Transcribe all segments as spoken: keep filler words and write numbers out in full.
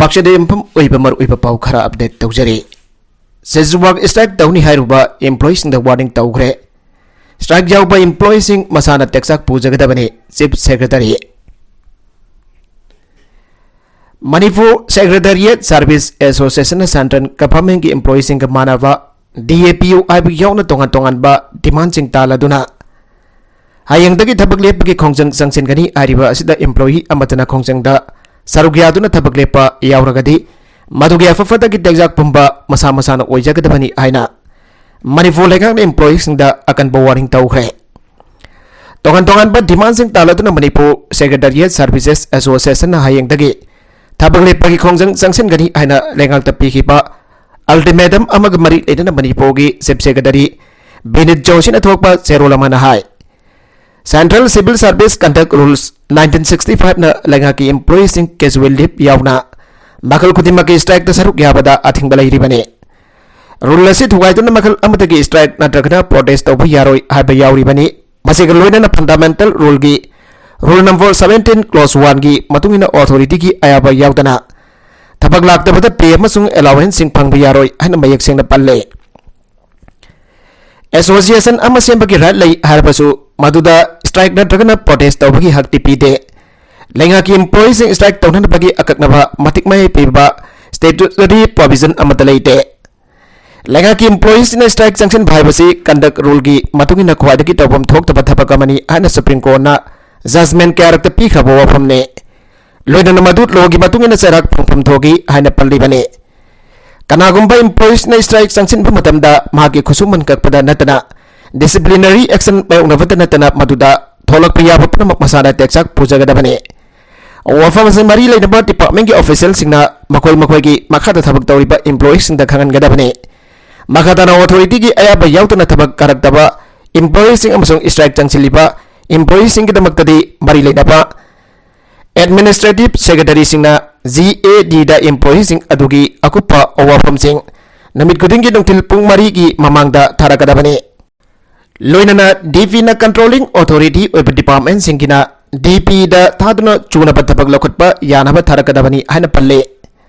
ꯄꯥꯛꯆꯗ ꯌꯨꯝꯐꯝ ꯑꯣꯏꯕ ꯃꯔꯨꯑꯣꯏꯕ ꯄꯥꯎ ꯈꯔ ꯑꯞꯗꯦꯠ ꯇꯧꯖꯔꯤ꯫ ꯁꯦꯁꯨꯋꯥꯛ ꯁ꯭ꯇ꯭ꯔꯥꯏꯛ ꯇꯧꯅꯤ ꯍꯥꯏꯔꯨꯕ ꯏꯝꯄ꯭ꯂꯣꯌꯤꯁꯤꯡꯗ ꯋꯥꯔꯅꯤꯡ ꯇꯧꯈ꯭ꯔꯦ꯫ ꯁ꯭ꯇ꯭ꯔꯥꯏꯛ ꯌꯥꯎꯕ ꯏꯝꯄ꯭ꯂꯣꯌꯤꯁꯤꯡ ꯃꯁꯥꯅ ꯇꯦꯛꯆꯥꯛ ꯄꯨꯖꯒꯗꯕꯅꯤ, chief secretary. Manipur secretariat service ꯑꯦꯁꯣꯁꯤꯌꯦꯁꯟꯅ ꯁꯦꯟꯇ꯭ꯔꯦꯜ ꯒꯚꯔꯟꯃꯦꯟꯠꯀꯤ ꯏꯝꯄ꯭ꯂꯣꯌꯤꯁꯤꯡꯒ ꯃꯥꯟꯅꯕ ꯗꯤ ꯑꯦ ꯄꯤ ꯌꯨ ꯍꯥꯏꯕ ꯌꯥꯎꯅ ꯇꯣꯉꯥꯟ ꯇꯣꯉꯥꯟꯕ ꯗꯤꯃꯥꯟꯁꯤꯡ ꯇꯥꯜꯂꯗꯨꯅ ꯍꯌꯦꯡꯗꯒꯤ ꯊꯕꯛ ꯂꯦꯞꯄꯒꯤ ꯈꯣꯡꯖꯪ ꯆꯪꯁꯤꯟꯒꯅꯤ ꯍꯥꯏꯔꯤꯕ ꯑꯁꯤꯗ ꯏꯝꯄ꯭ꯂꯣꯌꯤ ꯑꯃꯠꯇꯅ ꯈꯣꯡꯖꯪꯗ ꯁꯔꯨꯛ ꯌꯥꯗꯨꯅ ꯊꯕꯛ ꯂꯦꯞꯄ ꯌꯥꯎꯔꯒꯗꯤ ꯃꯗꯨꯒꯤ ꯑꯐ ꯐꯠꯇꯒꯤ ꯇꯦꯛꯖꯥꯛ ꯄꯨꯝꯕ ꯃꯁꯥ ꯃꯁꯥꯅ ꯑꯣꯏꯖꯒꯗꯕꯅꯤ ꯍꯥꯏꯅ ꯃꯅꯤꯄꯨꯔ ꯂꯩꯉꯥꯛꯅ ꯏꯝꯄ꯭ꯂꯣꯌꯤꯁꯤꯡꯗ ꯑꯀꯟꯕ ꯋꯥꯔꯅꯤꯡ ꯇꯧꯈ꯭ꯔꯦ꯫ ꯇꯣꯉꯥꯟ ꯇꯣꯉꯥꯟꯕ ꯗꯤꯃꯥꯟꯁꯤꯡ ꯇꯥꯜꯂꯗꯨꯅ ꯃꯅꯤꯄꯨꯔ ꯁꯦꯀ꯭ꯔꯦꯇꯔꯤꯌꯦꯠ ꯁꯥꯔꯚꯤꯁꯦꯁ ꯑꯦꯁꯣꯁꯤꯌꯦꯁꯟꯅ ꯍꯌꯦꯡꯗꯒꯤ ꯊꯕꯛ ꯂꯦꯞꯄꯒꯤ ꯈꯣꯡꯖꯪ ꯆꯪꯁꯤꯟꯒꯅꯤ ꯍꯥꯏꯅ ꯂꯩꯉꯥꯛꯇ ꯄꯤꯈꯤꯕ ꯑꯜꯇꯤꯃꯦꯇꯝ ꯑꯃꯒ ꯃꯔꯤ ꯂꯩꯅꯅ ꯃꯅꯤꯄꯨꯔꯒꯤ ꯆꯤꯐ ꯁꯦꯀ꯭ꯔꯦꯇꯔꯤ ꯕꯤꯅꯤꯠ ꯖꯣꯁꯤꯅ ꯊꯣꯛꯄ ꯆꯦꯔꯣꯜ ꯑꯃꯅ ꯍꯥꯏ, central civil service conduct rules nineteen sixty ꯐꯥꯏꯚꯅ ꯂꯩꯉꯥꯛꯀꯤ ꯏꯝꯄ꯭ꯂꯣꯌꯤꯁꯤꯡ ꯀꯦꯖꯨꯋꯦꯜ ꯂꯤꯚ ꯌꯥꯎꯅ ꯃꯈꯜ ꯈꯨꯗꯤꯡꯃꯛꯀꯤ ꯁ꯭ꯇ꯭ꯔꯥꯏꯛꯇ ꯁꯔꯨꯛ ꯌꯥꯕꯗ ꯑꯊꯤꯡꯕ ꯂꯩꯔꯤꯕꯅꯤ꯫ ꯔꯨꯜ ꯑꯁꯤ ꯊꯨꯒꯥꯏꯗꯨꯅ ꯃꯈꯜ ꯑꯃꯠꯇꯒꯤ ꯁ꯭ꯇ꯭ꯔꯥꯏꯛ ꯅꯠꯇ꯭ꯔꯒꯅ ꯄ꯭ꯔꯣꯇꯦꯁ ꯇꯧꯕ ꯌꯥꯔꯣꯏ ꯍꯥꯏꯕ ꯌꯥꯎꯔꯤꯕꯅꯤ꯫ ꯃꯁꯤꯒ ꯂꯣꯏꯅꯅ ꯐꯟꯗꯥꯃꯦꯟꯇꯜ ꯔꯨꯜꯒꯤ ꯔꯨꯜ ꯅꯝꯕꯔ ꯁꯚꯦꯟꯇꯤꯟ ꯀ꯭ꯂꯣꯖ ꯋꯥꯟꯒꯤ ꯃꯇꯨꯡ ꯏꯟꯅ ꯑꯣꯊꯣꯔꯤꯇꯤꯒꯤ ꯑꯌꯥꯕ ꯌꯥꯎꯗꯅ ꯊꯕꯛ ꯂꯥꯛꯇꯕꯗ ꯄꯦ ꯑꯃꯁꯨꯡ ꯑꯦꯂꯥꯋꯦꯟꯁꯁꯤꯡ ꯐꯪꯕ ꯌꯥꯔꯣꯏ ꯍꯥꯏꯅ ꯃꯌꯦꯛ ꯁꯦꯡꯅ ꯄꯜꯂꯦ꯫ ꯑꯦꯁꯣꯁꯤꯌꯦꯁꯟ ꯑꯃ ꯁꯦꯝꯕꯒꯤ ꯔꯥꯏꯠ ꯂꯩ ꯍꯥꯏꯔꯕꯁꯨ ꯃꯗꯨꯗ ꯁ꯭ꯇ꯭ꯔꯥꯏꯛ ꯅꯠꯇ꯭ꯔꯒꯅ ꯄ꯭ꯔꯣꯇꯦꯁ ꯇꯧꯕꯒꯤ ꯍꯛꯇꯤ ꯄꯤꯗꯦ꯫ ꯂꯩꯉꯥꯛꯀꯤ ꯏꯝꯄ꯭ꯂꯣꯌꯤꯁꯤꯡ ꯁ꯭ꯇ꯭ꯔꯥꯏꯛ ꯇꯧꯅꯅꯕꯒꯤ ꯑꯀꯛꯅꯕ ꯃꯇꯤꯛ ꯃꯌꯥꯏ ꯄꯤꯕ ꯁ꯭ꯇꯦꯇꯨꯇꯔꯤ ꯄ꯭ꯔꯣꯚꯤꯖꯟ ꯑꯃꯠꯇ ꯂꯩꯇꯦ꯫ ꯂꯩꯉꯥꯛꯀꯤ ꯏꯝꯄ꯭ꯂꯣꯌꯤꯁꯤꯡꯅ ꯁ꯭ꯇ꯭ꯔꯥꯏꯛ ꯆꯪꯁꯤꯟꯕ ꯍꯥꯏꯕꯁꯤ ꯀꯟꯗꯛ ꯔꯨꯜꯒꯤ ꯃꯇꯨꯡ ꯏꯟꯅ ꯈ꯭ꯋꯥꯏꯗꯒꯤ ꯇꯧꯐꯝ ꯊꯣꯛꯇꯕ ꯊꯕꯛ ꯑꯃꯅꯤ ꯍꯥꯏꯅ ꯁꯨꯄ꯭ꯔꯤꯝ ꯀꯣꯔꯠꯅ ꯖꯖꯃꯦꯟ ꯀꯌꯥꯔꯛꯇ ꯄꯤꯈ꯭ꯔꯕ ꯋꯥꯐꯝꯅꯤ꯫ ꯂꯣꯏꯅꯅ ꯃꯗꯨ ꯂꯣꯒꯤ ꯃꯇꯨꯡ ꯏꯟꯅ ꯆꯩꯔꯥꯛ ꯐꯪꯐꯝ ꯊꯣꯛꯏ ꯍꯥꯏꯅ ꯄꯜꯂꯤꯕꯅꯤ꯫ ꯀꯅꯥꯒꯨꯝꯕ ꯏꯝꯄ꯭ꯂꯣꯌꯤꯁꯅ ꯁ꯭ꯇ꯭ꯔꯥꯏꯛ ꯆꯪꯁꯤꯟꯕ ꯃꯇꯝꯗ ꯃꯍꯥꯛꯀꯤ ꯈꯨꯠꯁꯨꯃꯟ ꯀꯛꯄꯗ ꯅꯠꯇꯅ ꯗꯤꯁꯤꯄ꯭ꯂꯤꯅꯔꯤ ꯑꯦꯛꯁꯟ ꯃꯥꯌꯣꯛꯅꯕꯇ ꯅꯠꯇꯅ ꯃꯗꯨꯗ ꯊꯣꯛꯂꯛꯄ ꯌꯥꯕ ꯄꯨꯝꯅꯃꯛ ꯃꯁꯥꯅ ꯇꯦꯛꯆꯥꯛ ꯄꯨꯖꯒꯗꯕꯅꯤ꯫ ꯋꯥꯐꯝ ꯑꯁꯤ ꯃꯔꯤ ꯂꯩꯅꯕ ꯗꯤꯄꯥꯔꯠꯃꯦꯟꯒꯤ ꯑꯣꯐꯤꯁꯤꯌꯦꯜꯁꯤꯡꯅ ꯃꯈꯣꯏ ꯃꯈꯣꯏꯒꯤ ꯃꯈꯥꯗ ꯊꯕꯛ ꯇꯧꯔꯤꯕ ꯏꯝꯄ꯭ꯂꯣꯌꯤꯁꯤꯡꯗ ꯈꯪꯍꯟꯒꯗꯕꯅꯤ꯫ ꯃꯈꯥ ꯇꯥꯅ ꯑꯣꯊꯣꯔꯤꯇꯤꯒꯤ ꯑꯌꯥꯕ ꯌꯥꯎꯗꯅ ꯊꯕꯛ ꯀꯥꯔꯛꯇꯕ ꯏꯝꯄ꯭ꯂꯣꯌꯤꯁꯤꯡ ꯑꯃꯁꯨꯡ ꯁ꯭ꯇ꯭ꯔꯥꯏꯛ ꯆꯪꯁꯤꯜꯂꯤꯕ ꯏꯝꯄ꯭ꯂꯣꯌꯤꯁꯤꯡꯒꯤꯗꯃꯛꯇꯗꯤ ꯃꯔꯤ ꯂꯩꯅꯕ ꯑꯦꯗꯃꯤꯅꯤꯁꯇ꯭ꯔꯦꯇꯤꯚ ꯁꯦꯀ꯭ꯔꯦꯇꯔꯤꯁꯤꯡꯅ ꯖꯤ ꯑꯦ ꯗꯤꯗ ꯏꯝꯄ꯭ꯂꯣꯌꯤꯁꯤꯡ ꯑꯗꯨꯒꯤ ꯑꯀꯨꯞꯄ ꯋꯥꯐꯝꯁꯤꯡ ꯅꯨꯃꯤꯠ ꯈꯨꯗꯤꯡꯒꯤ ꯅꯨꯡꯊꯤꯜ ꯄꯨꯡ ꯃꯔꯤꯒꯤ ꯃꯃꯥꯡꯗ ꯊꯥꯔꯛꯀꯗꯕꯅꯤ꯫ ꯂꯣꯏꯅꯅ ꯗꯤ ꯄꯤꯅ ꯀꯟꯇ꯭ꯔꯣꯂꯤꯡ ꯑꯣꯊꯣꯔꯤꯇꯤ ꯑꯣꯏꯕ ꯗꯤꯄꯥꯔꯠꯃꯦꯟꯁꯤꯡꯒꯤꯅ ꯗꯤ ꯄꯤꯗ ꯊꯥꯗꯨꯅ ꯆꯨꯅꯕ ꯊꯕꯛ ꯂꯧꯈꯠꯄ ꯌꯥꯅꯕ ꯊꯥꯔꯛꯀꯗꯕꯅꯤ ꯍꯥꯏꯅ ꯄꯜꯂꯤ꯫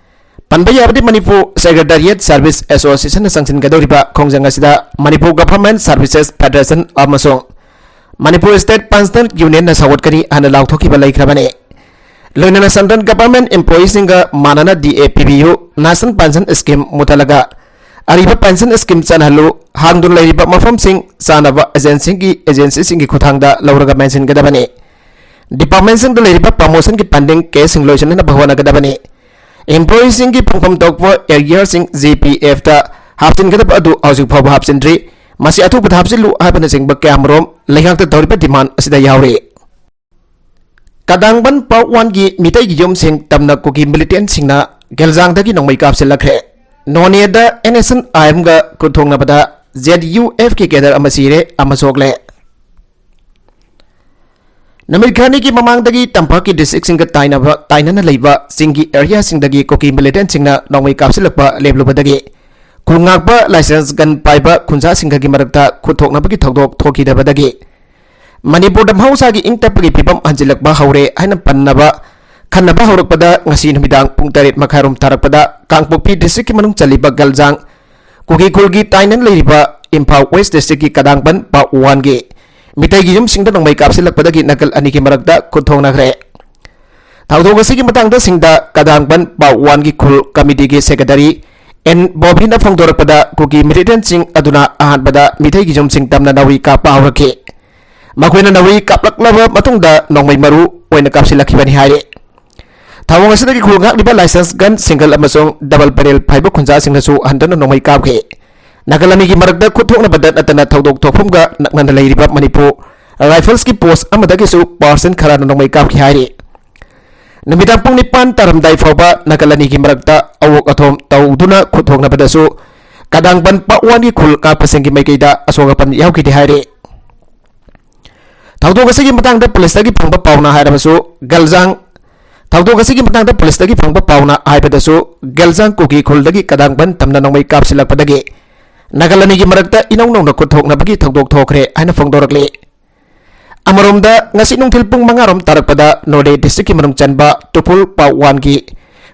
ꯄꯟꯕ ꯌꯥꯕꯗꯤ ꯃꯅꯤꯄꯨꯔ ꯁꯦꯀ꯭ꯔꯦꯇꯔꯤꯌꯦꯠ ꯁꯥꯔꯚꯤꯁ ꯑꯦꯁꯣꯁꯤꯌꯦꯁꯟꯅ ꯆꯪꯁꯤꯟꯒꯗꯧꯔꯤꯕ ꯈꯣꯡꯖꯪ ꯑꯁꯤꯗ ꯃꯅꯤꯄꯨꯔ ꯒꯚꯔꯟꯃꯦꯟꯠ ꯁꯥꯔꯚꯤꯁꯦꯁ ꯐꯦꯗꯔꯦꯁꯟ ꯑꯃꯁꯨꯡ ꯃꯅꯤꯄꯨꯔ ꯁ꯭ꯇꯦꯠ ꯄꯦꯟꯁꯅꯔ ꯌꯨꯅꯤꯌꯟꯅ ꯁꯧꯒꯠꯀꯅꯤ ꯍꯥꯏꯅ ꯂꯥꯎꯊꯣꯛꯈꯤꯕ ꯂꯩꯈ꯭ꯔꯕꯅꯤ꯫ ꯂꯣꯏꯅꯅ ꯁꯦꯟꯇ꯭ꯔꯦꯜ ꯒꯚꯔꯟꯃꯦꯟꯠ ꯏꯝꯄ꯭ꯂꯣꯌꯤꯁꯤꯡꯒ ꯃꯥꯟꯅꯅ ꯗꯤ ꯑꯦ ꯄꯤꯕꯤꯌꯨ, ꯅꯦꯁꯅꯦꯜ ꯄꯦꯟꯁꯟ ꯁ꯭ꯀꯤꯝ ꯃꯨꯊꯠꯂꯒ ꯑꯔꯤꯕ ꯄꯦꯟꯁꯟ ꯁ꯭ꯀꯤꯝ ꯆꯠꯍꯜꯂꯨ, ꯍꯥꯡꯗꯨꯅ ꯂꯩꯔꯤꯕ ꯃꯐꯝꯁꯤꯡ ꯆꯥꯅꯕ ꯑꯦꯖꯦꯟꯁꯤꯒꯤ, ꯑꯦꯖꯦꯟꯁꯤꯁꯤꯡꯒꯤ ꯈꯨꯠꯊꯥꯡꯗ ꯂꯧꯔꯒ ꯃꯦꯟꯁꯤꯟꯒꯗꯕꯅꯤ꯫ ꯗꯤꯄꯥꯔꯠꯃꯦꯟꯠꯁꯤꯡꯗ ꯂꯩꯔꯤꯕ ꯄ꯭ꯔꯃꯣꯁꯟꯒꯤ ꯄꯦꯟꯗꯤꯡ ꯀꯦꯁꯁꯤꯡ ꯂꯣꯏꯁꯤꯟꯅꯅꯕ ꯍꯣꯠꯅꯒꯗꯕꯅꯤ꯫ ꯏꯝꯄ꯭ꯂꯣꯌꯤꯁꯤꯡꯒꯤ ꯐꯪꯐꯝ ꯊꯣꯛꯄ ꯑꯦꯔꯤꯌꯔꯁꯤꯡ ꯖꯤ ꯄꯤ ꯑꯦꯐꯇ ꯍꯥꯞꯆꯤꯟꯒꯗꯕ ꯑꯗꯨ ꯍꯧꯖꯤꯛ ꯐꯥꯎꯕ ꯍꯥꯞꯆꯤꯟꯗ꯭ꯔꯤ꯫ ꯃꯁꯤ ꯑꯊꯨꯕꯗ ꯍꯥꯞꯆꯤꯜꯂꯨ ꯍꯥꯏꯕꯅꯆꯤꯡꯕ ꯀꯌꯥꯃꯔꯨꯝ ꯂꯩꯉꯥꯛꯇ ꯇꯧꯔꯤꯕ ꯗꯤꯃꯥꯟ ꯑꯁꯤꯗ ꯌꯥꯎꯔꯤ꯫ ꯀꯗꯥꯡꯕꯟ ꯄꯥꯔꯠ ꯋꯥꯟꯒꯤ ꯃꯤꯇꯩꯒꯤ ꯌꯨꯝꯁꯤꯡ ꯇꯝꯅ ꯀꯨꯀꯤ ꯃꯤꯂꯤꯇꯦꯟꯠꯁꯤꯡꯅ ꯒꯦꯜꯖꯥꯡꯗꯒꯤ ꯅꯣꯡꯃꯩ ꯀꯥꯞꯁꯤꯜꯂꯛꯈ꯭ꯔꯦ꯫ ꯅꯣꯅꯦꯗ ꯑꯦꯟ ꯑꯦꯁ ꯑꯦꯟ ꯑꯥꯏ ꯑꯦꯝꯒ ꯈꯨꯠ ꯊꯣꯛꯅꯕꯗ ꯖꯦꯗ ꯌꯨ ꯑꯦꯐꯀꯤ ꯀꯦꯗꯔ ꯑꯃ ꯁꯤꯔꯦ, ꯑꯃ ꯁꯣꯛꯂꯦ꯫ ꯅꯨꯃꯤꯠ ꯈꯔꯅꯤꯒꯤ ꯃꯃꯥꯡꯗꯒꯤ ꯇꯝꯄꯥꯛꯀꯤ ꯗꯤꯁꯇ꯭ꯔꯤꯛꯁꯤꯡꯒ ꯇꯥꯏꯅꯕ, ꯇꯥꯏꯅꯅ ꯂꯩꯕ ꯆꯤꯡꯒꯤ ꯑꯦꯔꯤꯌꯥꯁꯤꯡꯗꯒꯤ ꯀꯨꯀꯤ ꯃꯤꯂꯤꯇꯦꯟꯠꯁꯤꯡꯅ ꯅꯣꯡꯃꯩ ꯀꯥꯞꯁꯤꯜꯂꯛꯄ ꯂꯦꯞꯂꯨꯕꯗꯒꯤ ꯈꯨꯜ ꯉꯥꯛꯄ ꯂꯥꯏꯁꯦꯟꯁ ꯒꯟ ꯄꯥꯏꯕ ꯈꯨꯟꯖꯥꯁꯤꯡꯒꯒꯤ ꯃꯔꯛꯇ ꯈꯨꯠ ꯊꯣꯛꯅꯕꯒꯤ ꯊꯧꯗꯣꯛ ꯊꯣꯛꯈꯤꯗꯕꯗꯒꯤ ꯃꯅꯤꯄꯨꯔꯗ ꯃꯍꯧꯁꯥꯒꯤ ꯏꯪ ꯇꯞꯄꯒꯤ ꯐꯤꯕꯝ ꯍꯟꯖꯤꯜꯂꯛꯄ ꯍꯧꯔꯦ ꯍꯥꯏꯅ ꯄꯟꯅꯕ, ꯈꯟꯅꯕ ꯍꯧꯔꯛꯄꯗ ꯉꯁꯤ ꯅꯨꯃꯤꯗꯥꯡ ꯄꯨꯡ ꯇꯔꯦꯠ ꯃꯈꯥꯏꯔꯣꯝ ꯇꯥꯔꯛꯄꯗ ꯀꯥꯡꯄꯣꯛꯄꯤ ꯗꯤꯁꯇ꯭ꯔꯤꯛꯀꯤ ꯃꯅꯨꯡ ꯆꯜꯂꯤꯕ ꯒꯜꯖꯥꯡ ꯀꯨꯀꯤ ꯈꯨꯜꯒꯤ ꯇꯥꯏꯅꯅ ꯂꯩꯔꯤꯕ ꯏꯝꯐꯥꯜ ꯋꯦꯁ ꯗꯤꯁꯇ꯭ꯔꯤꯛꯀꯤ ꯀꯗꯥꯡꯕꯟ ꯄꯥꯔꯠ ꯋꯥꯟꯒꯤ ꯃꯤꯇꯩꯒꯤ ꯌꯨꯝꯁꯤꯡꯗ ꯅꯣꯡꯃꯩ ꯀꯥꯞꯁꯤꯜꯂꯛꯄꯗꯒꯤ ꯅꯥꯀꯜ ꯑꯅꯤꯒꯤ ꯃꯔꯛꯇ ꯈꯨꯠ ꯊꯣꯛꯅꯈ꯭ꯔꯦ꯫ ꯊꯧꯗꯣꯛ ꯑꯁꯤꯒꯤ ꯃꯇꯥꯡꯗ ꯁꯤꯡꯗ ꯀꯗꯥꯡꯕꯟ ꯄꯥꯔꯠ ꯋꯥꯟꯒꯤ ꯈꯨꯜ ꯀꯃꯤꯇꯤꯒꯤ ꯁꯦꯀ꯭ꯔꯦꯇꯔꯤ ꯑꯦꯟ ꯕꯣꯕꯤꯅ ꯐꯣꯡꯗꯣꯔꯛꯄꯗ ꯀꯨꯀꯤ ꯃꯤꯂꯤꯇꯦꯟꯠꯁꯤꯡ ꯑꯗꯨꯅ ꯑꯍꯥꯟꯕꯗ ꯃꯤꯇꯩꯒꯤ ꯌꯨꯝꯁꯤꯡ ꯇꯝꯅ ꯅꯥꯎꯔꯤ ꯀꯥꯞꯄ ꯍꯧꯔꯛꯈꯤ꯫ ꯃꯈꯣꯏꯅ ꯅꯥꯎꯔꯤ ꯀꯥꯞꯂꯛꯂꯕ ꯃꯇꯨꯡꯗ ꯅꯣꯡꯃꯩ ꯃꯔꯨ ꯑꯣꯏꯅ ꯀꯥꯞꯁꯤꯜꯂꯛꯈꯤꯕꯅꯤ ꯍꯥꯏꯔꯤ꯫ ꯊꯧꯑꯣꯡ ꯑꯁꯤꯗꯒꯤ ꯈꯨꯜ ꯉꯥꯛꯂꯤꯕ ꯂꯥꯏꯁꯦꯟꯁ ꯒꯟ ꯁꯤꯡꯒꯜ ꯑꯃꯁꯨꯡ ꯗꯕꯜ ꯕꯦꯔꯦꯜ ꯄꯥꯏꯕ ꯈꯨꯟꯖꯥꯁꯤꯡꯅꯁꯨ ꯍꯟꯗꯨꯅ ꯅꯣꯡꯃꯩ ꯀꯥꯞꯈꯤ꯫ ꯅꯥꯀꯜ ꯑꯅꯤꯒꯤ ꯃꯔꯛꯇ ꯈꯨꯠ ꯊꯣꯛꯅꯕꯗ ꯅꯠꯇꯅ ꯊꯧꯗꯣꯛ ꯊꯣꯛꯐꯝꯒ ꯅꯛꯅꯅ ꯂꯩꯔꯤꯕ ꯃꯅꯤꯄꯨꯔ ꯔꯥꯏꯐꯜꯁꯀꯤ ꯄꯣꯁ ꯑꯃꯗꯒꯤꯁꯨ ꯄꯥꯔꯁꯟ ꯈꯔꯅ ꯅꯣꯡꯃꯩ ꯀꯥꯞꯈꯤ ꯍꯥꯏꯔꯤ꯫ ꯅꯨꯃꯤꯗꯥꯡ ꯄꯨꯡ ꯅꯤꯄꯥꯟ ꯇꯥꯔꯝꯗꯥꯏ ꯐꯥꯎꯕ ꯅꯥꯀꯜ ꯑꯅꯤꯒꯤ ꯃꯔꯛꯇ ꯑꯋꯣꯛ ꯑꯊꯣꯝ ꯇꯧꯗꯨꯅ ꯈꯨꯠ ꯊꯣꯛꯅꯕꯗꯁꯨ ꯀꯗꯥꯡꯕꯟ ꯄꯥꯔꯠ ꯋꯥꯟꯒꯤ ꯈꯨꯜ ꯉꯥꯛꯄꯁꯤꯡꯒꯤ ꯃꯥꯏꯀꯩꯗ ꯑꯁꯣꯛ ꯑꯄꯟ ꯌꯥꯎꯈꯤꯗꯦ ꯍꯥꯏꯔꯤ꯫ ꯊꯧꯗꯣꯛ ꯑꯁꯤꯒꯤ ꯃꯇꯥꯡꯗ ꯄꯨꯂꯤꯁꯇꯒꯤ ꯐꯪꯕ ꯄꯥꯎꯅ ꯍꯥꯏꯔꯕꯁꯨ ꯒꯜꯖꯥꯡ, ꯊꯧꯗꯣꯛ ꯑꯁꯤꯒꯤ ꯃꯇꯥꯡꯗ ꯄꯨꯂꯤꯁꯇꯒꯤ ꯐꯪꯕ ꯄꯥꯎꯅ ꯍꯥꯏꯕꯗꯁꯨ ꯒꯜꯖꯥꯡ ꯀꯨꯀꯤ ꯈꯨꯜꯗꯒꯤ ꯀꯗꯥꯡꯕꯟ ꯇꯝꯅ ꯅꯣꯡꯃꯩ ꯀꯥꯞꯁꯤꯜꯂꯛꯄꯗꯒꯤ ꯅꯥꯀꯜ ꯑꯅꯤꯒꯤ ꯃꯔꯛꯇ ꯏꯅꯧ ꯅꯧꯅ ꯈꯨꯠ ꯊꯣꯛꯅꯕꯒꯤ ꯊꯧꯗꯣꯛ ꯊꯣꯛꯈ꯭ꯔꯦ ꯍꯥꯏꯅ ꯐꯣꯡꯗꯣꯔꯛꯂꯤ꯫ ꯑꯃꯔꯣꯝꯗ ꯉꯁꯤ ꯅꯨꯡꯊꯤꯜ ꯄꯨꯡ ꯃꯉꯥ ꯔꯣꯝ ꯇꯥꯔꯛꯄꯗ ꯅꯣꯅꯦ ꯗꯤꯁꯇ꯭ꯔꯤꯛꯀꯤ ꯃꯅꯨꯡ ꯆꯟꯕ ꯇꯨꯄꯨꯜ ꯄꯥꯔꯠ ꯋꯥꯟꯒꯤ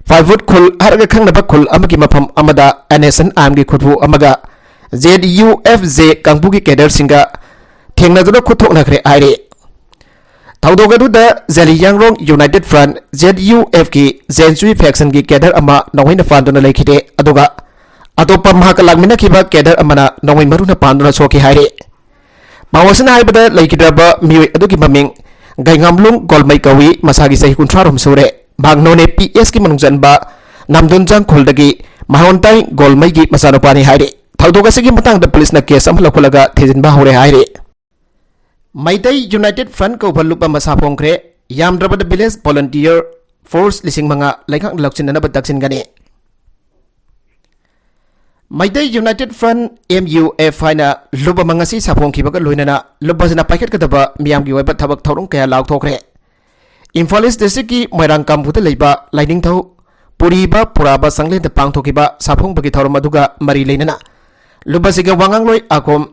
ꯐꯥꯏꯕꯨꯠ ꯈꯨꯜ ꯍꯥꯏꯔꯒ ꯈꯪꯅꯕ ꯈꯨꯜ ꯑꯃꯒꯤ ꯃꯐꯝ ꯑꯃꯗ NSCN-IMꯒꯤ ꯈꯨꯠꯄꯨ ꯑꯃꯒ ZUFJ ꯀꯥꯡꯕꯨꯒꯤ cadreꯁꯤꯡꯒ ꯊꯦꯡꯅꯗꯨꯅ ꯈꯨꯠ ꯊꯣꯛꯅꯈ꯭ꯔꯦ ꯍꯥꯏꯔꯤ꯫ ꯊꯧꯗꯣꯛ ꯑꯗꯨꯗ ꯖꯂꯤꯌꯥꯡꯔꯣꯡ United Front, ZUFꯀꯤ ꯖꯦꯟꯆꯨꯏ factionꯒꯤ cadre ꯑꯃ ꯅꯣꯡꯃꯩꯅ ꯄꯥꯟꯗꯨꯅ ꯂꯩꯈꯤꯗꯦ, ꯑꯗꯨꯒ ꯑꯇꯣꯞꯄ ꯃꯍꯥꯛꯀ ꯂꯥꯛꯃꯤꯟꯅꯈꯤꯕ cadre ꯑꯃꯅ ꯅꯣꯡꯃꯩ ꯃꯔꯨꯅ ꯄꯥꯟꯗꯨꯅ ꯁꯣꯛꯈꯤ ꯍꯥꯏꯔꯤ꯫ ꯄꯥꯎ ꯑꯁꯤꯅ ꯍꯥꯏꯕꯗ, ꯂꯩꯈꯤꯗ꯭ꯔꯕ ꯃꯤꯑꯣꯏ ꯑꯗꯨꯒꯤ ꯃꯃꯤꯡ ꯒꯩꯉꯥꯝꯂꯨꯡ ꯒꯣꯜꯃꯩ ꯀꯧꯏ, ꯃꯁꯥꯒꯤ ꯆꯍꯤ ꯀꯨꯟꯊ꯭ꯔꯥ ꯁꯨꯔꯦ꯫ ꯃꯍꯥꯛ ꯅꯣꯅꯦ PSꯀꯤ ꯃꯅꯨꯡ ꯆꯟꯕ ꯅꯝꯗꯨꯟꯖꯥꯡ ꯈꯨꯜꯗꯒꯤ ꯃꯍꯣꯟꯇꯥꯏ ꯒꯣꯜꯃꯩꯒꯤ ꯃꯆꯥꯅꯨꯄꯥꯅꯤ ꯍꯥꯏꯔꯤ꯫ ꯊꯧꯗꯣꯛ ꯑꯁꯤꯒꯤ ꯃꯇꯥꯡꯗ ꯄꯨꯂꯤꯁꯅ case ꯑꯃ ꯂꯧꯈꯠꯂꯒ ꯊꯤꯖꯤꯟꯕ ꯍꯧꯔꯦ ꯍꯥꯏꯔꯤ꯫ ꯃꯩꯇꯩ United Front ꯀꯧꯕ ꯂꯨꯞ ꯑꯃ ꯁꯥꯐꯣꯡꯈ꯭ꯔꯦ꯫ ꯌꯥꯝꯗ꯭ꯔꯕꯗ village volunteer force ꯂꯤꯁꯤꯡ ꯃꯉꯥ ꯂꯩꯉꯥꯛꯅ ꯂꯧꯁꯤꯟꯅꯅꯕ ꯇꯛꯁꯤꯟꯒꯅꯤ꯫ ꯃꯩꯇꯩ United Front, MUF ꯍꯥꯏꯅ ꯂꯨꯞ ꯑꯃ ꯉꯁꯤ ꯁꯥꯐꯣꯡꯈꯤꯕꯒ ꯂꯣꯏꯅꯅ ꯂꯨꯞ ꯑꯁꯤꯅ ꯄꯥꯏꯈꯠꯀꯗꯕ ꯃꯤꯌꯥꯝꯒꯤ ꯑꯣꯏꯕ ꯊꯕꯛ ꯊꯧꯔꯝ ꯀꯌꯥ ꯂꯥꯎꯊꯣꯛꯈ꯭ꯔꯦ꯫ ꯏꯝꯐꯥꯜ East districtꯀꯤ ꯃꯣꯏꯔꯥꯡ ꯀꯥꯡꯕꯨꯗ ꯂꯩꯕ ꯂꯥꯏꯅꯤꯡꯊꯧ ꯄꯨꯔꯤꯕ ꯄꯨꯔꯥꯕ ꯁꯪꯂꯦꯟꯗ ꯄꯥꯡꯊꯣꯛꯈꯤꯕ ꯁꯥꯐꯣꯡꯕꯒꯤ ꯊꯧꯔꯝ ꯑꯗꯨꯒ ꯃꯔꯤ ꯂꯩꯅꯅ ꯂꯨꯞ ꯑꯁꯤꯒ ꯋꯥꯉꯥꯡꯂꯣꯏ ꯑꯈꯣꯝ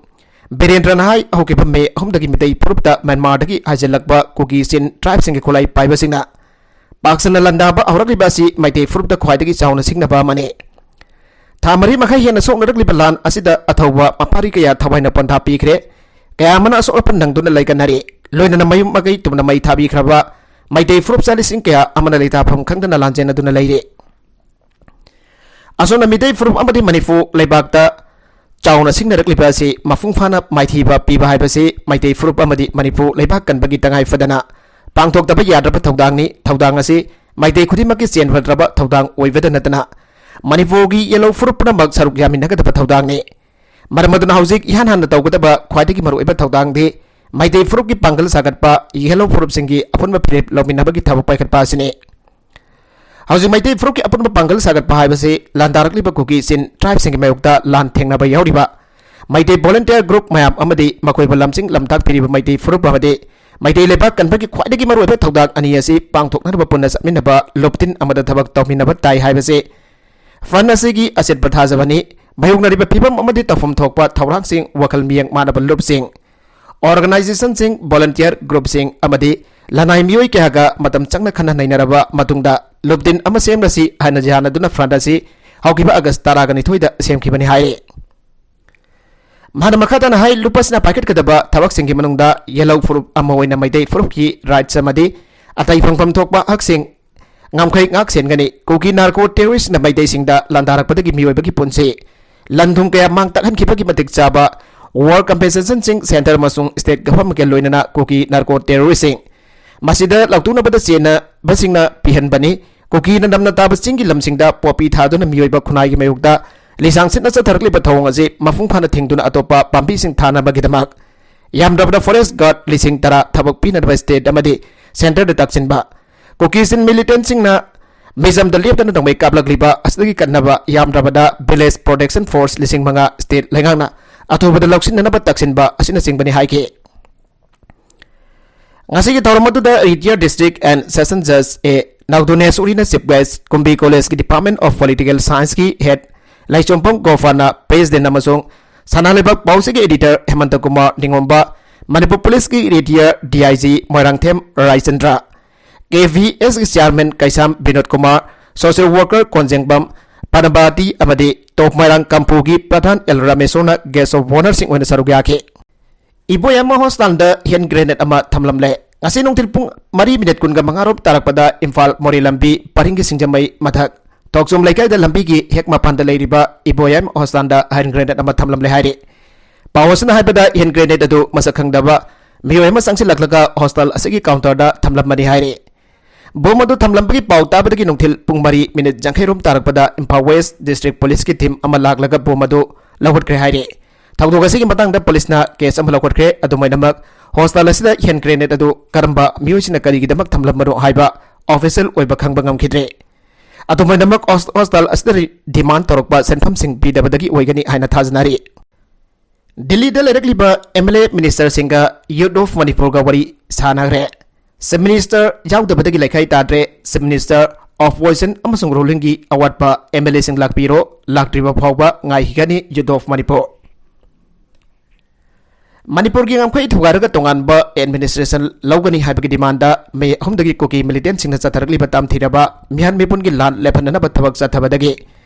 ꯕꯤꯔꯦꯟꯗ꯭ꯔꯅ ꯍꯥꯏ, ꯍꯧꯈꯤꯕ ꯃꯦ ꯑꯍꯨꯝꯗꯒꯤ ꯃꯤꯇꯩ ꯐꯨꯔꯨꯞꯇ ꯃ꯭ꯌꯥꯟꯃꯥꯔꯗꯒꯤ ꯍꯥꯏꯖꯤꯜꯂꯛꯄ ꯀꯨꯀꯤ ꯆꯤꯟ tribeꯁꯤꯡꯒꯤ ꯈꯨꯠꯂꯥꯏ ꯄꯥꯏꯕꯁꯤꯡꯅ ꯄꯥꯛ ꯁꯟꯅ ꯂꯥꯟꯗꯥꯕ ꯍꯧꯔꯛꯂꯤꯕ ꯑꯁꯤ ꯃꯩꯇꯩ ꯐꯨꯔꯨꯞꯇ ꯈ꯭ꯋꯥꯏꯗꯒꯤ ꯆꯥꯎꯅ ꯁꯤꯡꯅꯕ ꯑꯃꯅꯤ꯫ ꯊꯥ ꯃꯔꯤ ꯃꯈꯥꯏ ꯍꯦꯟꯅ ꯁꯣꯛꯅꯔꯛꯂꯤꯕ ꯂꯥꯟ ꯑꯁꯤꯗ ꯑꯊꯧꯕ ꯃꯄꯥꯔꯤ ꯀꯌꯥ ꯊꯋꯥꯏꯅ ꯄꯣꯟꯊꯥ ꯄꯤꯈ꯭ꯔꯦ꯫ ꯀꯌꯥ ꯑꯃꯅ ꯑꯁꯣꯛ ꯑꯄꯟ ꯅꯪꯗꯨꯅ ꯂꯩꯀꯠꯅꯔꯤ꯫ ꯂꯣꯏꯅꯅ ꯃꯌꯨꯝ ꯃꯀꯩ ꯇꯨꯝꯅ ꯃꯩ ꯊꯥꯕꯤꯈ꯭ꯔꯕ ꯃꯩꯇꯩ ꯐꯨꯔꯨꯞ ꯆꯥꯂꯤꯁꯤꯡ ꯀꯌꯥ ꯑꯃꯅ ꯂꯩꯇꯥꯐꯝ ꯈꯪꯗꯅ ꯂꯥꯟꯖꯦꯟꯅꯗꯨꯅ ꯂꯩꯔꯤ꯫ ꯑꯁꯣꯝꯅ ꯃꯤꯇꯩ ꯐꯨꯔꯨꯞ ꯑꯃꯗꯤ ꯃꯅꯤꯄꯨꯔ ꯂꯩꯕꯥꯛꯇ ꯆꯥꯎꯅ ꯁꯤꯡꯅꯔꯛꯂꯤꯕ ꯑꯁꯤ ꯃꯄꯨꯡ ꯐꯥꯅ ꯃꯥꯏꯊꯤꯕ ꯄꯤꯕ ꯍꯥꯏꯕꯁꯤ ꯃꯩꯇꯩ ꯐꯨꯔꯨꯞ ꯑꯃꯗꯤ ꯃꯅꯤꯄꯨꯔ ꯂꯩꯕꯥꯛ ꯀꯟꯕꯒꯤ ꯇꯉꯥꯏ ꯐꯗꯅ ꯄꯥꯡꯊꯣꯛꯇꯕ ꯌꯥꯗ꯭ꯔꯕ ꯊꯧꯗꯥꯡꯅꯤ꯫ ꯊꯧꯗꯥꯡ ꯑꯁꯤ ꯃꯩꯇꯩ ꯈꯨꯗꯤꯡꯃꯛꯀꯤ ꯆꯦꯟ ꯍꯨꯠꯇ꯭ꯔꯕ ꯊꯧꯗꯥꯡ ꯑꯣꯏꯕꯗ ꯅꯠꯇꯅ ꯃꯅꯤꯄꯨꯔꯒꯤ yellow ꯐꯨꯔꯨꯞ ꯄꯨꯝꯅꯃꯛ ꯁꯔꯨꯛ ꯌꯥꯃꯤꯟꯅꯒꯗꯕ ꯊꯧꯗꯥꯡꯅꯤ꯫ ꯃꯔꯝ ꯑꯗꯨꯅ ꯍꯧꯖꯤꯛ ꯏꯍꯥꯟ ꯍꯥꯟꯅ ꯇꯧꯒꯗꯕ ꯈ꯭ꯋꯥꯏꯗꯒꯤ ꯃꯔꯨꯑꯣꯏꯕ ꯊꯧꯗꯥꯡꯗꯤ ꯃꯩꯇꯩ ꯐꯨꯔꯨꯞꯀꯤ ꯄꯥꯡꯒꯜ ꯁꯥꯒꯠꯄ, yellow ꯐꯨꯔꯨꯞꯁꯤꯡꯒꯤ ꯑꯄꯨꯟꯕ ꯐꯤꯔꯦꯞ ꯂꯧꯃꯤꯟꯅꯕꯒꯤ ꯊꯕꯛ ꯄꯥꯏꯈꯠꯄ ꯑꯁꯤꯅꯤ꯫ ꯍꯧꯖꯤꯛ ꯃꯩꯇꯩ ꯐꯨꯔꯨꯞꯀꯤ ꯑꯄꯨꯟꯕ ꯄꯥꯡꯒꯜ ꯁꯥꯒꯠꯄ ꯍꯥꯏꯕꯁꯤ ꯂꯥꯟꯗꯥꯔꯛꯂꯤꯕ ꯀꯨꯀꯤ ꯆꯤꯟ tribeꯁꯤꯡꯒꯤ ꯃꯥꯌꯣꯛꯇ ꯂꯥꯟ ꯊꯦꯡꯅꯕ ꯌꯥꯎꯔꯤꯕ ꯃꯩꯇꯩ volunteer group ꯃꯌꯥꯝ ꯑꯃꯗꯤ ꯃꯈꯣꯏꯕꯨ ꯂꯝꯖꯤꯡ ꯂꯝꯇꯥꯛꯄꯤꯔꯤꯕ ꯃꯩꯇꯩ ꯐꯨꯔꯨꯞ ꯑꯃꯗꯤ ꯃꯩꯇꯩ ꯂꯩꯕꯥꯛ ꯀꯟꯕꯒꯤ ꯈ꯭ꯋꯥꯏꯗꯒꯤ ꯃꯔꯨꯑꯣꯏꯕ ꯊꯧꯗꯥꯡ ꯑꯅꯤ ꯑꯁꯤ ꯄꯥꯡꯊꯣꯛꯅꯅꯕ ꯄꯨꯟꯅ ꯆꯠꯃꯤꯟꯅꯕ ꯂꯨꯞꯇꯤꯟ ꯑꯃꯗ ꯊꯕꯛ ꯇꯧꯃꯤꯟꯅꯕ ꯇꯥꯏ ꯍꯥꯏꯕꯁꯤ front ꯑꯁꯤꯒꯤ ꯑꯆꯦꯠꯄ ꯊꯥꯖꯕꯅꯤ꯫ ꯃꯥꯌꯣꯛꯅꯔꯤꯕ ꯐꯤꯚꯝ ꯑꯃꯗꯤ ꯇꯧꯐꯝ ꯊꯣꯛꯄ ꯊꯧꯔꯥꯡꯁꯤꯡ, ꯋꯥꯈꯜ ꯃꯤꯌꯦꯡ ꯃꯥꯟꯅꯕ ꯂꯨꯞꯁꯤꯡ, organizationꯁꯤꯡ, volunteer groupꯁꯤꯡ ꯑꯃꯗꯤ ꯂꯅꯥꯏ ꯃꯤꯑꯣꯏ ꯀꯌꯥꯒ ꯃꯇꯝ ꯆꯪꯅ ꯈꯟꯅ ꯅꯩꯅꯔꯕ ꯃꯇꯨꯡꯗ ꯂꯨꯞꯗꯤꯟ ꯑꯃ ꯁꯦꯝꯂꯁꯤ ꯍꯥꯏꯅ ꯌꯥꯅꯗꯨꯅ ꯐ꯭ꯔꯟꯠ ꯑꯁꯤ ꯍꯧꯈꯤꯕ ꯑꯥꯒꯁ ꯇꯔꯥꯒ ꯅꯤꯊꯣꯏꯗ ꯁꯦꯝꯈꯤꯕꯅꯤ ꯍꯥꯏꯔꯤ꯫ ꯃꯍꯥꯛꯅ ꯃꯈꯥ ꯇꯥꯅ ꯍꯥꯏ, ꯂꯨꯞ ꯑꯁꯤꯅ ꯄꯥꯏꯈꯠꯀꯗꯕ ꯊꯕꯛꯁꯤꯡꯒꯤ ꯃꯅꯨꯡꯗ ꯌꯦꯜꯍꯧ ꯐꯨꯔꯨꯞ ꯑꯃ ꯑꯣꯏꯅ ꯃꯩꯇꯩ ꯐꯨꯔꯨꯞꯀꯤ ꯔꯥꯏꯠꯁ ꯑꯃꯗꯤ ꯑꯇꯩ ꯐꯪꯐꯝ ꯊꯣꯛꯄ ꯍꯛꯁꯤꯡ ꯉꯝꯈꯩ ꯉꯥꯛ ꯁꯦꯟꯒꯅꯤ꯫ ꯀꯨꯀꯤ ꯅꯥꯔꯀꯣ ꯇꯦꯔꯣꯔꯤꯁꯅ ꯃꯩꯇꯩꯁꯤꯡꯗ ꯂꯥꯟꯗꯥꯔꯛꯄꯗꯒꯤ ꯃꯤꯑꯣꯏꯕꯒꯤ ꯄꯨꯟꯁꯤ, ꯂꯟ ꯊꯨꯝ ꯀꯌꯥ ꯃꯥꯡ ꯇꯥꯛꯍꯟꯈꯤꯕꯒꯤ ꯃꯇꯤꯛ ꯆꯥꯕ ꯋꯥꯔ ꯀꯝꯄꯦꯟꯁꯦꯁꯟꯁꯤꯡ ꯁꯦꯟꯇꯔ ꯑꯃꯁꯨꯡ ꯁ꯭ꯇꯦꯠ ꯒꯚꯔꯟꯃꯦꯟꯠꯀ ꯂꯣꯏꯅꯅ ꯀꯨꯀꯤ ꯅꯥꯔꯀꯣ ꯇꯦꯔꯣꯔꯤꯁꯁꯤꯡ ꯃꯁꯤꯗ ꯂꯧꯊꯣꯛꯅꯕꯗ ꯆꯦꯟꯅꯕꯁꯤꯡꯅ ꯄꯤꯍꯟꯕꯅꯤ꯫ ꯀꯨꯀꯤꯅ ꯅꯝꯅ ꯇꯥꯕ ꯆꯤꯡꯒꯤ ꯂꯝꯁꯤꯡꯗ ꯄꯣꯄꯤ ꯊꯥꯗꯨꯅ ꯃꯤꯑꯣꯏꯕ ꯈꯨꯟꯅꯥꯏꯒꯤ ꯃꯥꯌꯣꯛꯇ ꯂꯤꯁꯥꯡ ꯁꯤꯠꯅ ꯆꯠꯊꯔꯛꯂꯤꯕ ꯊꯧꯑꯣꯡ ꯑꯁꯤ ꯃꯄꯨꯡ ꯐꯥꯅ ꯊꯤꯡꯗꯨꯅ ꯑꯇꯣꯞꯄ ꯄꯥꯝꯕꯤꯁꯤꯡ ꯊꯥꯅꯕꯒꯤꯗꯃꯛ ꯌꯥꯝꯗ꯭ꯔꯕꯗ ꯐꯣꯔꯦꯁ꯭ꯠ ꯒꯥꯔꯗ ꯂꯤꯁꯤꯡ ꯇꯔꯥ ꯊꯕꯛ ꯄꯤꯅꯅꯕ ꯁ꯭ꯇꯦꯠ ꯑꯃꯗꯤ ꯁꯦꯟꯇꯔꯗ ꯇꯥꯛꯁꯤꯟꯕ꯫ ꯀꯨꯀꯤꯁꯤꯟ ꯃꯤꯂꯤꯇꯦꯟꯠꯁꯤꯡꯅ ꯃꯤꯖꯝꯗ ꯂꯦꯞꯇꯅ ꯅꯣꯡꯃꯩ ꯀꯥꯞꯂꯛꯂꯤꯕ ꯑꯁꯤꯗꯒꯤ ꯀꯟꯅꯕ ꯌꯥꯝꯗ꯭ꯔꯕꯗ ꯚꯤꯂꯦꯖ ꯄ꯭ꯔꯣꯇꯦꯛꯁꯟ ꯐꯣꯔꯁ ꯂꯤꯁꯤꯡ ꯃꯉꯥ ꯁ꯭ꯇꯦꯠ ꯂꯩꯉꯥꯛꯅ ꯑꯊꯨꯕꯗ ꯂꯧꯁꯤꯟꯅꯅꯕ ꯇꯥꯛꯁꯤꯟꯕ ꯑꯁꯤꯅꯆꯤꯡꯕꯅꯤ ꯍꯥꯏꯈꯤ꯫ ꯉꯁꯤꯒꯤ ꯊꯧꯔꯝ ꯑꯗꯨꯗ ꯔꯤꯇꯤꯌꯔ ꯗꯤꯁꯇ꯭ꯔꯤꯛ ꯑꯦꯟ ꯁꯦꯁꯟ ꯖꯖ ꯑꯦ ꯅꯥꯎꯗꯣꯅꯦꯁꯣꯔꯤꯅ ꯆꯤꯐ ꯒꯦꯁ꯭ꯠ, ꯀꯨꯝꯕꯤ ꯀꯣꯂꯦꯖꯀꯤ ꯗꯤꯄꯥꯔꯠꯃꯦꯟꯠ ꯑꯣꯐ ꯄꯣꯂꯤꯇꯤꯀꯦꯜ ꯁꯥꯏꯟꯁꯀꯤ ꯍꯦꯗ ꯂꯥꯏꯆꯣꯝꯐꯝ ꯒꯣꯐꯥꯅ ꯄ꯭ꯔꯦꯁꯤꯗꯦꯟꯠ ꯑꯃꯁꯨꯡ ꯁꯅꯥꯂꯩꯕꯥꯛ ꯄꯥꯎꯆꯦꯒꯤ ꯑꯦꯗꯤꯇꯔ ꯍꯦꯃꯟꯇ ꯀꯨꯃꯥꯔ ꯅꯤꯉꯣꯝꯕ, ꯃꯅꯤꯄꯨꯔ ꯄꯨꯂꯤꯁꯀꯤ retired D I G Moirangthem Raichandra, K V ꯑꯦꯁꯀꯤ chairman Keisham Binod Kumar, social worker Konjengbam Panabati ꯑꯃꯗꯤ ꯇꯣꯞ ꯃꯣꯏꯔꯥꯡ ꯀꯝꯄꯨꯒꯤ ꯄ꯭ꯔꯙꯥꯟ ꯑꯦꯜ ꯔꯥꯃꯦꯁꯣꯔꯅ ꯒꯦꯁ꯭ꯠ ꯑꯣꯐ ꯑꯣꯅꯔꯁꯤꯡ ꯑꯣꯏꯅ ꯁꯔꯨꯛ ꯌꯥꯈꯤ꯫ ꯏꯕꯣꯌꯥꯏꯃ ꯍꯣꯁꯄꯤꯇꯥꯜꯗ ꯍꯦꯟꯗ ꯒ꯭ꯔꯦꯅꯦꯗ ꯑꯃ ꯊꯝꯂꯝꯂꯦ꯫ ꯉꯁꯤ ꯅꯨꯡꯊꯤꯜ ꯄꯨꯡ ꯃꯔꯤ ꯃꯤꯅꯤꯠ ꯀꯨꯟꯒ ꯃꯉꯥ ꯔꯣꯝ ꯇꯥꯔꯛꯄꯗ ꯏꯝꯐꯥꯜ ꯃꯣꯔꯦ ꯂꯝꯕꯤ ꯄꯔꯤꯡꯒꯤ ꯁꯤꯡꯖꯃꯩ ꯃꯊꯛ ꯊꯣꯛꯆꯣꯝ ꯂꯩꯀꯥꯏꯗ ꯂꯝꯕꯤꯒꯤ ꯍꯦꯛ ꯃꯄꯥꯟꯗ ꯂꯩꯔꯤꯕ ꯏꯕꯣꯌꯥꯏꯃ ꯍꯣꯁꯄꯤꯇꯥꯜꯗ ꯍꯦꯟꯗ ꯒ꯭ꯔꯦꯅꯦꯗ ꯑꯃ ꯊꯝꯂꯝꯂꯦ ꯍꯥꯏꯔꯤ꯫ ꯄꯥꯎ ꯑꯁꯤꯅ ꯍꯥꯏꯕꯗ ꯍꯦꯟꯗ ꯒ꯭ꯔꯦꯅꯦꯗ ꯑꯗꯨ ꯃꯁꯛ ꯈꯪꯗꯕ ꯃꯤꯑꯣꯏ ꯑꯃ ꯆꯪꯁꯤꯜꯂꯛꯂꯒ ꯍꯣꯁꯄꯤꯇꯥꯜ ꯑꯁꯤꯒꯤ ꯀꯥꯎꯟꯇꯔꯗ ꯊꯝꯂꯝꯕꯅꯤ ꯍꯥꯏꯔꯤ꯫ ꯕꯣꯝ ꯑꯗꯨ ꯊꯝꯂꯝꯕꯒꯤ ꯄꯥꯎ ꯇꯥꯕꯗꯒꯤ ꯅꯨꯡꯊꯤꯜ ꯄꯨꯡ ꯃꯔꯤ ꯃꯤꯅꯤꯠ ꯌꯥꯡꯈꯩ ꯔꯣꯝ ꯇꯥꯔꯛꯄꯗ ꯏꯝꯐꯥꯜ ꯋꯦꯁ꯭ꯠ ꯗꯤꯁꯇ꯭ꯔꯤꯛ ꯄꯨꯂꯤꯁꯀꯤ ꯇꯤꯝ ꯑꯃ ꯂꯥꯛꯂꯒ ꯕꯣꯝ ꯑꯗꯨ ꯂꯧꯈꯠꯈ꯭ꯔꯦ ꯍꯥꯏꯔꯤ꯫ ꯊꯧꯗꯣꯛ ꯑꯁꯤꯒꯤ ꯃꯇꯥꯡꯗ ꯄꯨꯂꯤꯁꯅ ꯀꯦꯁ ꯑꯃ ꯂꯧꯈꯠꯈ꯭ꯔꯦ꯫ ꯑꯗꯨꯃꯥꯏꯅꯃꯛ ꯍꯣꯁꯄꯤꯇꯥꯜ ꯑꯁꯤꯗ ꯍꯦꯟꯗ ꯒ꯭ꯔꯦꯅꯦꯗ ꯑꯗꯨ ꯀꯔꯝꯕ ꯃꯤꯑꯣꯏꯁꯤꯡꯅ ꯀꯔꯤꯒꯤꯗꯃꯛ ꯊꯝꯂꯝꯕꯅꯣ ꯍꯥꯏꯕ ꯑꯣꯐꯤꯁꯤꯌꯦꯜ ꯑꯣꯏꯕ ꯈꯪꯕ ꯉꯝꯈꯤꯗ꯭ꯔꯦ꯫ ꯑꯗꯨꯃꯥꯏꯅꯃꯛ ꯍꯣꯁ-, ꯍꯣꯁꯄꯤꯇꯥꯜ ꯑꯁꯤꯗ ꯔꯤ-, ꯗꯤꯃꯥꯟꯗ ꯇꯧꯔꯛꯄ ꯁꯦꯟꯐꯝꯁꯤꯡ ꯄꯤꯗꯕꯗꯒꯤ ꯑꯣꯏꯒꯅꯤ ꯍꯥꯏꯅ ꯊꯥꯖꯅꯔꯤ꯫ ꯗꯤꯜꯂꯤꯗ ꯂꯩꯔꯛꯂꯤꯕ ꯑꯦꯝ ꯑꯦꯜ ꯑꯦ ꯃꯤꯅꯤꯁꯇꯔꯁꯤꯡꯒ ꯌꯨꯊ ꯑꯣꯐ ꯃꯅꯤꯄꯨꯔꯒ ꯋꯥꯔꯤ ꯁꯥꯟꯅꯈ꯭ꯔꯦ꯫ ꯆꯤꯐ ꯃꯤꯅꯤꯁꯇꯔ ꯌꯥꯎꯗꯕꯗꯒꯤ ꯂꯩꯈꯥꯏ ꯇꯥꯗ꯭ꯔꯦ꯫ ꯆꯤꯐ ꯃꯤꯅꯤꯁꯇꯔ, ꯑꯣꯄꯣꯖꯤꯁꯟ ꯑꯃꯁꯨꯡ ꯔꯨꯂꯤꯡꯒꯤ ꯑꯋꯥꯠꯄ ꯑꯦꯝ ꯑꯦꯜ ꯑꯦꯁꯤꯡ ꯂꯥꯛꯄꯤꯔꯣ, ꯂꯥꯛꯇ꯭ꯔꯤꯕ ꯐꯥꯎꯕ ꯉꯥꯏꯈꯤꯒꯅꯤ ꯌꯨꯊ ꯑꯣꯐ ꯃꯅꯤꯄꯨꯔ꯫ ꯃꯅꯤꯄꯨꯔꯒꯤ ꯉꯝꯈꯩ ꯊꯨꯒꯥꯏꯔꯒ ꯇꯣꯉꯥꯟꯕ administration ꯂꯧꯒꯅꯤ ꯍꯥꯏꯕꯒꯤ demandꯗ ꯃꯦ ꯑꯍꯨꯝꯗꯒꯤ ꯀꯨꯀꯤ militantꯁꯤꯡꯅ ꯆꯠꯊꯔꯛꯂꯤꯕ ꯇꯝꯊꯤꯔꯕ ꯃꯤꯍꯥꯠ ꯃꯤꯄꯨꯟꯒꯤ ꯂꯥꯟ ꯂꯦꯞꯍꯟꯅꯅꯕ ꯊꯕꯛ ꯆꯠꯊꯕꯗꯒꯤ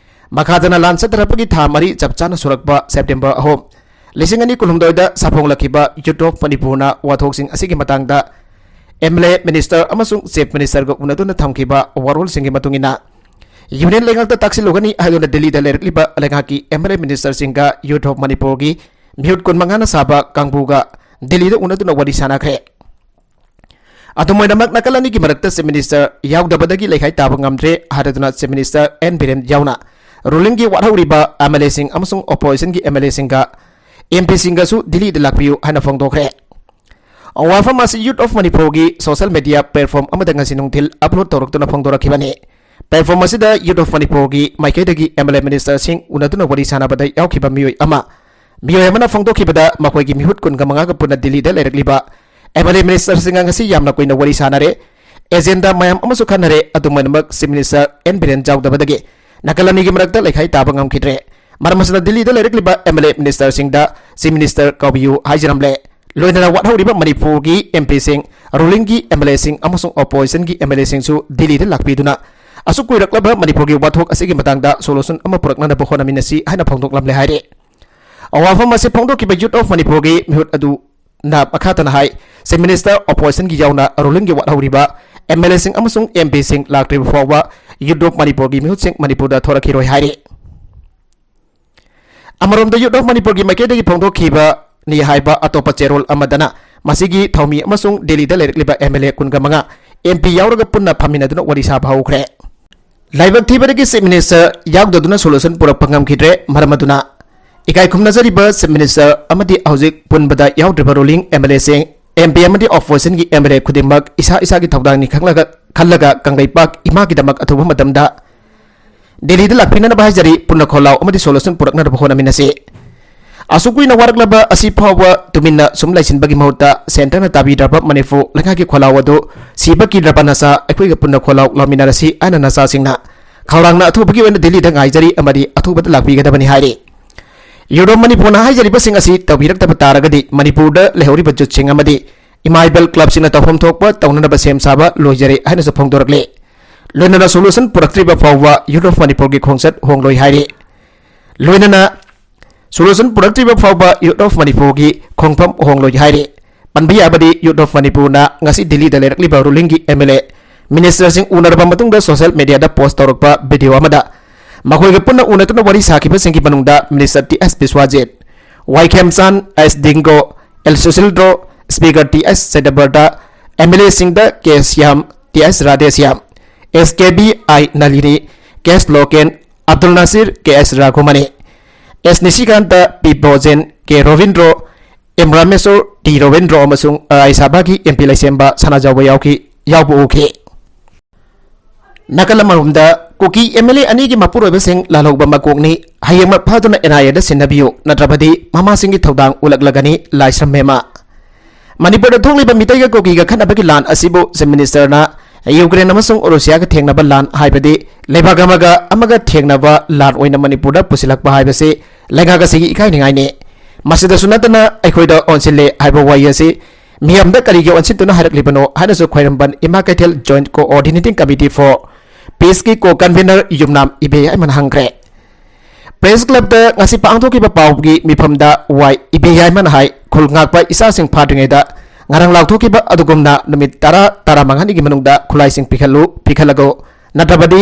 ꯃꯈꯥ ꯇꯥꯅ ꯂꯥꯟ ꯆꯠꯊꯔꯛꯄꯒꯤ ꯊꯥ ꯃꯔꯤ ꯆꯞ ꯆꯥꯅ ꯁꯨꯔꯛꯄ September ꯑꯍꯨꯝ, ꯂꯤꯁꯤꯡ ꯑꯅꯤ ꯀꯨꯟꯍꯨꯝꯗꯣꯏꯗ ꯁꯥꯐꯣꯡꯂꯛꯈꯤꯕ Youth of Manipurꯅ ꯋꯥꯊꯣꯛꯁꯤꯡ ꯑꯁꯤꯒꯤ ꯃꯇꯥꯡꯗ MLA, minister ꯑꯃꯁꯨꯡ Chief Ministerꯒ ꯎꯅꯗꯨꯅ ꯊꯝꯈꯤꯕ ꯋꯥꯔꯣꯜꯁꯤꯡꯒꯤ ꯃꯇꯨꯡ ꯏꯟꯅ, Union ꯂꯩꯉꯥꯛꯇ ꯇꯥꯛꯁꯤꯜꯂꯨꯒꯅꯤ ꯍꯥꯏꯗꯨꯅ ꯗꯤꯜꯂꯤꯗ ꯂꯩꯔꯛꯂꯤꯕ ꯂꯩꯉꯥꯛꯀꯤ MLA ministerꯁꯤꯡꯒ Youth of Manipurꯒꯤ ꯃꯤꯍꯨꯠ ꯀꯨꯟꯃꯉꯥꯅ ꯁꯥꯕ ꯀꯥꯡꯕꯨꯒ ꯗꯤꯜꯂꯤꯗ ꯎꯅꯗꯨꯅ ꯋꯥꯔꯤ ꯁꯥꯟꯅꯈ꯭ꯔꯦ꯫ ꯑꯗꯨꯝ ꯑꯣꯏꯅꯃꯛ, ꯅꯥꯀꯜ ꯑꯅꯤꯒꯤ ꯃꯔꯛꯇ Chief Minister ꯌꯥꯎꯗꯕꯗꯒꯤ ꯂꯩꯈꯥꯏ ꯇꯥꯕ ꯉꯝꯗ꯭ꯔꯦ ꯍꯥꯏꯔꯗꯨꯅ Chief Minister ꯑꯦꯟ ꯕꯤꯔꯦꯟ ꯌꯥꯎꯅ ꯔꯨꯂꯤꯡꯒꯤ ꯋꯥꯠꯍꯧꯔꯤꯕ MLAꯁꯤꯡ ꯑꯃꯁꯨꯡ oppositionꯒꯤ MLAꯁꯤꯡꯒ MPꯁꯤꯡꯒꯁꯨ ꯗꯤꯜꯂꯤꯗ ꯂꯥꯛꯄꯤꯌꯨ ꯍꯥꯏꯅ ꯐꯣꯡꯗꯣꯛꯈ꯭ꯔꯦ꯫ ꯋꯥꯐꯝ ꯑꯁꯤ Youth of Manipurꯒꯤ social media platform ꯑꯃꯗ ꯉꯁꯤ ꯅꯨꯡꯊꯤꯜ upload ꯇꯧꯔꯛꯇꯨꯅ ꯐꯣꯡꯗꯣꯔꯛꯈꯤꯕꯅꯤ꯫ Platform ꯑꯁꯤꯗ Youth of Manipurꯒꯤ ꯃꯥꯏꯀꯩꯗꯒꯤ MLA ministerꯁꯤꯡ ꯎꯅꯗꯨꯅ ꯋꯥꯔꯤ ꯁꯥꯟꯅꯕꯗ ꯌꯥꯎꯈꯤꯕ ꯃꯤꯑꯣꯏ ꯑꯃ, ꯃꯤꯑꯣꯏ ꯑꯃꯅ ꯐꯣꯡꯗꯣꯛꯈꯤꯕꯗ, ꯃꯈꯣꯏꯒꯤ ꯃꯤꯍꯨꯠ ꯀꯨꯟꯒ ꯃꯉꯥꯒ ꯄꯨꯟꯅ ꯗꯤꯜꯂꯤꯗ ꯂꯩꯔꯛꯂꯤꯕ MLA ministerꯁꯤꯡꯒ ꯉꯁꯤ ꯌꯥꯝꯅ ꯀꯨꯏꯅ ꯋꯥꯔꯤ ꯁꯥꯟꯅꯔꯦ꯫ Agenda ꯃꯌꯥꯝ ꯑꯃꯁꯨ ꯈꯟꯅꯔꯦ꯫ ꯑꯗꯨꯝ ꯑꯣꯏꯅꯃꯛ Chief Minister ꯑꯦꯟ ꯕꯤꯔꯦꯟ ꯌꯥꯎꯗꯕꯗꯒꯤ ꯅꯥꯀꯜ ꯑꯅꯤꯒꯤ ꯃꯔꯛꯇ ꯂꯩꯈꯥꯏ ꯇꯥꯕ ꯉꯝꯈꯤꯗ꯭ꯔꯦ꯫ ꯃꯔꯝ ꯑꯁꯤꯅ ꯗꯤꯜꯂꯤꯗ ꯂꯩꯔꯛꯂꯤꯕ MLA ministerꯁꯤꯡꯗ Chief Minister ꯀꯧꯕꯤꯌꯨ ꯍꯥꯏꯖꯔꯝꯂꯦ꯫ ꯂꯣꯏꯅꯅ ꯋꯥꯠꯍꯧꯔꯤꯕ ꯃꯅꯤꯄꯨꯔꯒꯤ MPꯁꯤꯡ, ꯔꯨꯂꯤꯡꯒꯤ MLAꯁꯤꯡ ꯑꯃꯁꯨꯡ oppositionꯒꯤ MLAꯁꯤꯡꯁꯨ ꯗꯤꯜꯂꯤꯗ ꯂꯥꯛꯄꯤꯗꯨꯅ ꯑꯁꯨꯛ ꯀꯨꯏꯔꯛꯂꯕ ꯃꯅꯤꯄꯨꯔꯒꯤ ꯋꯥꯊꯣꯛ ꯑꯁꯤꯒꯤ ꯃꯇꯥꯡꯗ solution ꯑꯃ ꯄꯨꯔꯛꯅꯅꯕ ꯍꯣꯠꯅꯃꯤꯟꯅꯁꯤ ꯍꯥꯏꯅ ꯐꯣꯡꯗꯣꯛꯂꯝꯂꯦ ꯍꯥꯏꯔꯤ꯫ ꯋꯥꯐꯝ ꯑꯁꯤ ꯐꯣꯡꯗꯣꯛꯈꯤꯕ Youth of Manipurꯒꯤ ꯃꯤꯍꯨꯠ ꯑꯗꯨꯅ ꯃꯈꯥ ꯇꯥꯅ ꯍꯥꯏ, Chief Minister, oppositionꯒꯤ ꯌꯥꯎꯅ rulingꯒꯤ ꯋꯥꯠꯍꯧꯔꯤꯕ MLAꯁꯤꯡ ꯑꯃꯁꯨꯡ MPꯁꯤꯡ ꯂꯥꯛꯇ꯭ꯔꯤꯕ ꯐꯥꯎꯕ Youth of Manipurꯒꯤ ꯃꯤꯍꯨꯠꯁꯤꯡ ꯃꯅꯤꯄꯨꯔꯗ ꯊꯣꯔꯛꯈꯤꯔꯣꯏ ꯍꯥꯏꯔꯤ꯫ ꯑꯃꯔꯣꯝꯗ Youth of Manipurꯒꯤ ꯃꯥꯏꯀꯩꯗꯒꯤ ꯐꯣꯡꯗꯣꯛꯈꯤꯕꯅꯤ ꯍꯥꯏꯕ ꯑꯇꯣꯞꯄ ꯆꯦꯔꯣꯜ ꯑꯃꯗꯅ ꯃꯁꯤꯒꯤ ꯊꯧꯃꯤ ꯑꯃꯁꯨꯡ ꯗꯤꯜꯂꯤꯗ ꯂꯩꯔꯛꯂꯤꯕ MLA ꯀꯨꯟꯒ ꯃꯉꯥ, MP ꯌꯥꯎꯔꯒ ꯄꯨꯟꯅ ꯐꯝꯃꯤꯟꯅꯗꯨꯅ ꯋꯥꯔꯤ ꯁꯥꯕ ꯍꯧꯈ꯭ꯔꯦ꯫ ꯂꯥꯏꯕꯛ ꯊꯤꯕꯗꯒꯤ Chief Minister ꯌꯥꯎꯗꯗꯨꯅ solution ꯄꯨꯔꯛꯄ ꯉꯝꯈꯤꯗ꯭ꯔꯦ꯫ ꯃꯔꯝ ꯑꯗꯨꯅ ꯏꯀꯥꯏ ꯈꯨꯝꯅꯖꯔꯤꯕ Chief Minister ꯑꯃꯗꯤ ꯍꯧꯖꯤꯛ ꯄꯨꯟꯕꯗ ꯌꯥꯎꯗ꯭ꯔꯤꯕ ruling MLAꯁꯤꯡ, MP ꯑꯃꯗꯤ oppositionꯒꯤ MLA ꯈꯨꯗꯤꯡꯃꯛ ꯏꯁꯥ ꯏꯁꯥꯒꯤ ꯊꯧꯗꯥꯡꯅꯤ ꯈꯪꯂꯒ, ꯈꯜꯂꯒ ꯀꯪꯂꯩꯄꯥꯛ ꯏꯃꯥꯒꯤꯗꯃꯛ ꯑꯊꯨꯕ ꯃꯇꯝꯗ ꯗꯤꯜꯂꯤꯗ ꯂꯥꯛꯄꯤꯅꯅꯕ ꯍꯥꯏꯖꯔꯤ꯫ ꯄꯨꯟꯅ ꯈꯣꯜꯂꯥꯎ ꯑꯃꯗꯤ solution ꯄꯨꯔꯛꯅꯅꯕ ꯍꯣꯠꯅꯃꯤꯟꯅꯁꯤ꯫ ꯑꯁꯨꯛ ꯀꯨꯏꯅ ꯋꯥꯔꯛꯂꯕ ꯑꯁꯤ ꯐꯥꯎꯕ ꯇꯨꯃꯤꯟꯅ ꯁꯨꯝ ꯂꯩꯁꯤꯟꯕꯒꯤ ꯃꯍꯨꯠꯇ centreꯅ ꯇꯥꯕꯤꯗ꯭ꯔꯕ ꯃꯅꯤꯄꯨꯔ ꯂꯩꯉꯥꯛꯀꯤ ꯈꯣꯜꯂꯥꯎ ꯑꯗꯨ ꯁꯤꯕ ꯀꯤꯗ꯭ꯔꯕ ꯅꯆꯥ ꯑꯩꯈꯣꯏꯒ ꯄꯨꯟꯅ ꯈꯣꯜꯂꯥꯎ ꯂꯥꯎꯃꯤꯟꯅꯔꯁꯤ ꯍꯥꯏꯅ ꯅꯆꯥꯁꯤꯡꯅ ꯈꯧꯔꯥꯡꯅ ꯑꯊꯨꯕꯒꯤ ꯑꯣꯏꯅ ꯗꯤꯜꯂꯤꯗ ꯉꯥꯏꯖꯔꯤ ꯑꯃꯗꯤ ꯑꯊꯨꯕꯗ ꯂꯥꯛꯄꯤꯒꯗꯕꯅꯤ ꯍꯥꯏꯔꯤ꯫ Youth of ꯃꯅꯤꯄꯨꯔꯅ ꯍꯥꯏꯖꯔꯤꯕꯁꯤꯡ ꯑꯁꯤ ꯇꯧꯕꯤꯔꯛꯇꯕ ꯇꯥꯔꯒꯗꯤ ꯃꯅꯤꯄꯨꯔꯗ ꯂꯩꯍꯧꯔꯤꯕ ꯌꯨꯠꯁꯤꯡ ꯑꯃꯗꯤ ꯏꯃꯥ ꯏꯕꯦꯜ ꯀ꯭ꯂꯕꯁꯤꯡꯅ ꯇꯧꯐꯝ ꯊꯣꯛꯄ ꯇꯧꯅꯅꯕ ꯁꯦꯝ ꯁꯥꯕ ꯂꯣꯏꯖꯔꯦ ꯍꯥꯏꯅꯁꯨ ꯐꯣꯡꯗꯣꯔꯛꯂꯤ꯫ ꯂꯣꯏꯅꯅ solution ꯄꯨꯔꯛꯇ꯭ꯔꯤꯕ ꯐꯥꯎꯕ Youth of ꯃꯅꯤꯄꯨꯔꯒꯤ ꯈꯣꯡꯆꯠ ꯍꯣꯡꯂꯣꯏ ꯍꯥꯏꯔꯤ꯫ ꯂꯣꯏꯅꯅ solution ꯄꯨꯔꯛꯇ꯭ꯔꯤꯕ ꯐꯥꯎꯕ Youth of ꯃꯅꯤꯄꯨꯔꯒꯤ ꯈꯣꯡꯐꯝ ꯍꯣꯡꯂꯣꯏ ꯍꯥꯏꯔꯤ꯫ ꯄꯟꯕ ꯌꯥꯕꯗꯤ, Youth of ꯃꯅꯤꯄꯨꯔꯅ ꯉꯁꯤ ꯗꯤꯜꯂꯤꯗ ꯂꯩꯔꯛꯂꯤꯕ ꯔꯨꯂꯤꯡꯒꯤ ꯑꯦꯝ ꯑꯦꯜ ꯑꯦ, ꯃꯤꯅꯤꯁꯇꯔꯁꯤꯡ ꯎꯅꯔꯕ ꯃꯇꯨꯡꯗ ꯁꯣꯁꯤꯌꯦꯜ ꯃꯤꯗꯤꯌꯥꯗ ꯄꯣꯁ ꯇꯧꯔꯛꯄ ꯚꯤꯗꯤꯑꯣ ꯑꯃꯗ ꯃꯈꯣꯏꯒ ꯄꯨꯟꯅ ꯎꯅꯗꯨꯅ ꯋꯥꯔꯤ ꯁꯥꯈꯤꯕꯁꯤꯡꯒꯤ ꯃꯅꯨꯡꯗ ꯃꯤꯅꯤꯁꯇꯔ ꯇꯤ ꯑꯦꯁ ꯕꯤꯁ꯭ꯋꯥꯖꯤꯠ, ꯋꯥꯏ ꯈꯦꯝꯆꯥꯟ, ꯑꯦꯁ ꯗꯤꯡꯒꯣ, ꯑꯦꯜ ꯁꯨꯁꯤꯜꯗ꯭ꯔꯣ, ꯁ꯭ꯄꯤꯀꯔ ꯇꯤ ꯑꯦꯁ ꯁꯤꯗꯕ꯭ꯔꯇ, ꯑꯦꯝ ꯑꯦꯜ ꯑꯦꯁꯤꯡꯗ ꯀꯦ ꯁ꯭ꯌꯥꯝ, ꯇꯤ ꯑꯦꯁ ꯔꯥꯙꯦꯁ꯭ꯌꯥꯝ, ꯑꯦꯁ ꯀꯦ ꯕꯤ ꯑꯥꯏ ꯅꯂꯤꯅꯤ, ꯀꯦ ꯑꯦꯁ ꯂꯣꯀꯦꯟ, ꯑꯕꯗꯨꯜ ꯅꯥꯁꯤꯔ, ꯀꯦ ꯑꯦꯁ ꯔꯥꯘꯨꯃꯅꯤ, ꯑꯦꯁ ꯅꯤꯁꯤꯀꯥꯟꯇ, ꯄꯤ ꯕꯣꯖꯦꯟ, ꯀꯦ ꯔꯣꯕꯤꯟꯗ꯭ꯔꯣ, ꯑꯦꯝ ꯔꯥꯃꯦꯁꯣꯔ, ꯇꯤ ꯔꯣꯕꯤꯟꯗ꯭ꯔꯣ ꯑꯃꯁꯨꯡ ꯑꯥꯏ ꯁꯥꯕꯥꯒꯤ ꯑꯦꯝ ꯄꯤ ꯂꯩꯁꯦꯝꯕ ꯁꯅꯥꯖꯥꯎꯕ ꯌꯥꯎꯈꯤ, ꯌꯥꯎꯕ ꯎꯈꯤ꯫ ꯅꯥꯀꯜ ꯑꯃꯔꯣꯝꯗ ꯀꯨꯀꯤ ꯑꯦꯝ ꯑꯦꯜ ꯑꯦ ꯑꯅꯤꯒꯤ ꯃꯄꯨꯔꯣꯏꯕꯁꯤꯡ ꯂꯥꯜꯍꯧꯕ ꯃꯀꯣꯛꯅꯤ, ꯍꯌꯦꯡꯃꯛ ꯐꯥꯗꯨꯅ ꯑꯦꯟ ꯑꯥꯏ ꯑꯦꯗ ꯁꯤꯟꯅꯕꯤꯌꯨ, ꯅꯠꯇ꯭ꯔꯕꯗꯤ ꯃꯃꯥꯁꯤꯡꯒꯤ ꯊꯧꯗꯥꯡ ꯎꯠꯂꯛꯂꯒꯅꯤ, ꯂꯥꯏꯁ꯭ꯔꯝ ꯃꯦꯝꯃ꯫ ꯃꯅꯤꯄꯨꯔꯗ ꯊꯣꯛꯂꯤꯕ ꯃꯤꯇꯩꯒ ꯀꯨꯀꯤꯒ ꯈꯠꯅꯕꯒꯤ ꯂꯥꯟ ꯑꯁꯤꯕꯨ ꯆꯤꯐ ꯃꯤꯅꯤꯁꯇꯔꯅ ꯌꯨꯀ꯭ꯔꯦꯟ ꯑꯃꯁꯨꯡ ꯔꯨꯁꯤꯌꯥꯒ ꯊꯦꯡꯅꯕ ꯂꯥꯟ ꯍꯥꯏꯕꯗꯤ ꯂꯩꯕꯥꯛ ꯑꯃꯒ ꯑꯃꯒ ꯊꯦꯡꯅꯕ ꯂꯥꯟ ꯑꯣꯏꯅ ꯃꯅꯤꯄꯨꯔꯗ ꯄꯨꯁꯤꯜꯂꯛꯄ ꯍꯥꯏꯕꯁꯤ ꯂꯩꯉꯥꯛ ꯑꯁꯤꯒꯤ ꯏꯀꯥꯏꯅꯤꯡꯉꯥꯏꯅꯤ꯫ ꯃꯁꯤꯗꯁꯨ ꯅꯠꯇꯅ ꯑꯩꯈꯣꯏꯗ ꯑꯣꯟꯁꯤꯜꯂꯦ ꯍꯥꯏꯕ ꯋꯥꯍꯩ ꯑꯁꯤ ꯃꯤꯌꯥꯝꯗ ꯀꯔꯤꯒꯤ ꯑꯣꯟꯁꯤꯟꯗꯨꯅ ꯍꯥꯏꯔꯛꯂꯤꯕꯅꯣ ꯍꯥꯏꯅꯁꯨ ꯈ꯭ꯋꯥꯏꯔꯝꯕꯟ ꯏꯃꯥ ꯀꯩꯊꯦꯜ Joint Coordinating Committee for Peaceꯀꯤ ꯀꯣ ꯀꯟꯚꯤꯅꯔ ꯌꯨꯝꯅꯥꯝ ꯏꯕꯦꯌꯥꯏꯃꯅ ꯍꯪꯈ꯭ꯔꯦ꯫ ꯄ꯭ꯔꯦꯁ ꯀ꯭ꯂꯕꯇ ꯉꯁꯤ ꯄꯥꯡꯊꯣꯛꯈꯤꯕ ꯄꯥꯎꯒꯤ ꯃꯤꯐꯝꯗ ꯋꯥꯏ ꯏꯕꯦꯌꯥꯏꯃꯅ ꯍꯥꯏ, ꯈꯨꯜ ꯉꯥꯛꯄ ꯏꯆꯥꯁꯤꯡ ꯐꯥꯗ꯭ꯔꯤꯉꯩꯗ ꯉꯔꯥꯡ ꯂꯥꯎꯊꯣꯛꯈꯤꯕ ꯑꯗꯨꯒꯨꯝꯅ ꯅꯨꯃꯤꯠ ꯇꯔꯥ, ꯇꯔꯥꯃꯉꯥꯅꯤꯒꯤ ꯃꯅꯨꯡꯗ ꯈꯨꯠꯂꯥꯏꯁꯤꯡ ꯄꯤꯈꯠꯂꯨ, ꯄꯤꯈꯠꯂꯒ ꯅꯠꯇ꯭ꯔꯕꯗꯤ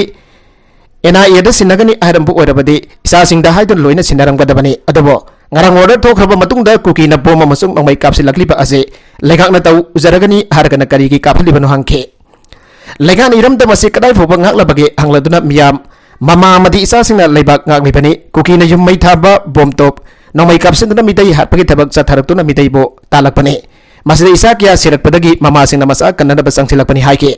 ꯑꯦꯟ ꯑꯥꯏ ꯑꯦꯗ ꯁꯤꯟꯅꯒꯅꯤ ꯍꯥꯏꯔꯝꯕ ꯑꯣꯏꯔꯕꯗꯤ ꯏꯆꯥꯁꯤꯡꯗ ꯍꯥꯏꯗꯨꯅ ꯂꯣꯏꯅ ꯁꯤꯟꯅꯔꯝꯒꯗꯕꯅꯤ꯫ ꯑꯗꯨꯕꯨ ꯉꯔꯥꯡ ꯑꯣꯔꯗꯔ ꯊꯣꯛꯈ꯭ꯔꯕ ꯃꯇꯨꯡꯗ ꯀꯨꯀꯤꯅ ꯕꯣꯝ ꯑꯃꯁꯨꯡ ꯅꯣꯡꯃꯩ ꯀꯥꯞꯁꯤꯜꯂꯛꯂꯤꯕ ꯑꯁꯤ ꯂꯩꯉꯥꯛꯅ ꯇꯧꯖꯔꯒꯅꯤ ꯍꯥꯏꯔꯒꯅ ꯀꯔꯤꯒꯤ ꯀꯥꯞꯍꯜꯂꯤꯕꯅꯣ ꯍꯪꯈꯤ꯫ ꯂꯩꯉꯥꯛꯅ ꯏꯔꯝꯗꯝ ꯑꯁꯤ ꯀꯗꯥꯏ ꯐꯥꯎꯕ ꯉꯥꯛꯂꯕꯒꯦ ꯍꯪꯂꯗꯨꯅ ꯃꯤꯌꯥꯝ, ꯃꯃꯥ ꯑꯃꯗꯤ ꯏꯆꯥꯁꯤꯡꯅ ꯂꯩꯕꯥꯛ ꯉꯥꯛꯂꯤꯕꯅꯤ꯫ ꯀꯨꯀꯤꯅ ꯌꯨꯝ ꯃꯩ ꯊꯥꯕ, ꯕꯣꯝ ꯇꯣꯞ, ꯅꯣꯡꯃꯩ ꯀꯥꯞꯁꯤꯟꯗꯨꯅ ꯃꯤꯇꯩ ꯍꯥꯠꯄꯒꯤ ꯊꯕꯛ ꯆꯠꯊꯔꯛꯇꯨꯅ ꯃꯤꯇꯩꯕꯨ ꯇꯥꯜꯂꯛꯄꯅꯤ꯫ ꯃꯁꯤꯗ ꯏꯆꯥ ꯀꯌꯥ ꯁꯤꯔꯛꯄꯗꯒꯤ ꯃꯃꯥꯁꯤꯡꯅ ꯃꯆꯥ ꯀꯟꯅꯅꯕ ꯆꯪꯁꯤꯜꯂꯛꯄꯅꯤ ꯍꯥꯏꯈꯤ꯫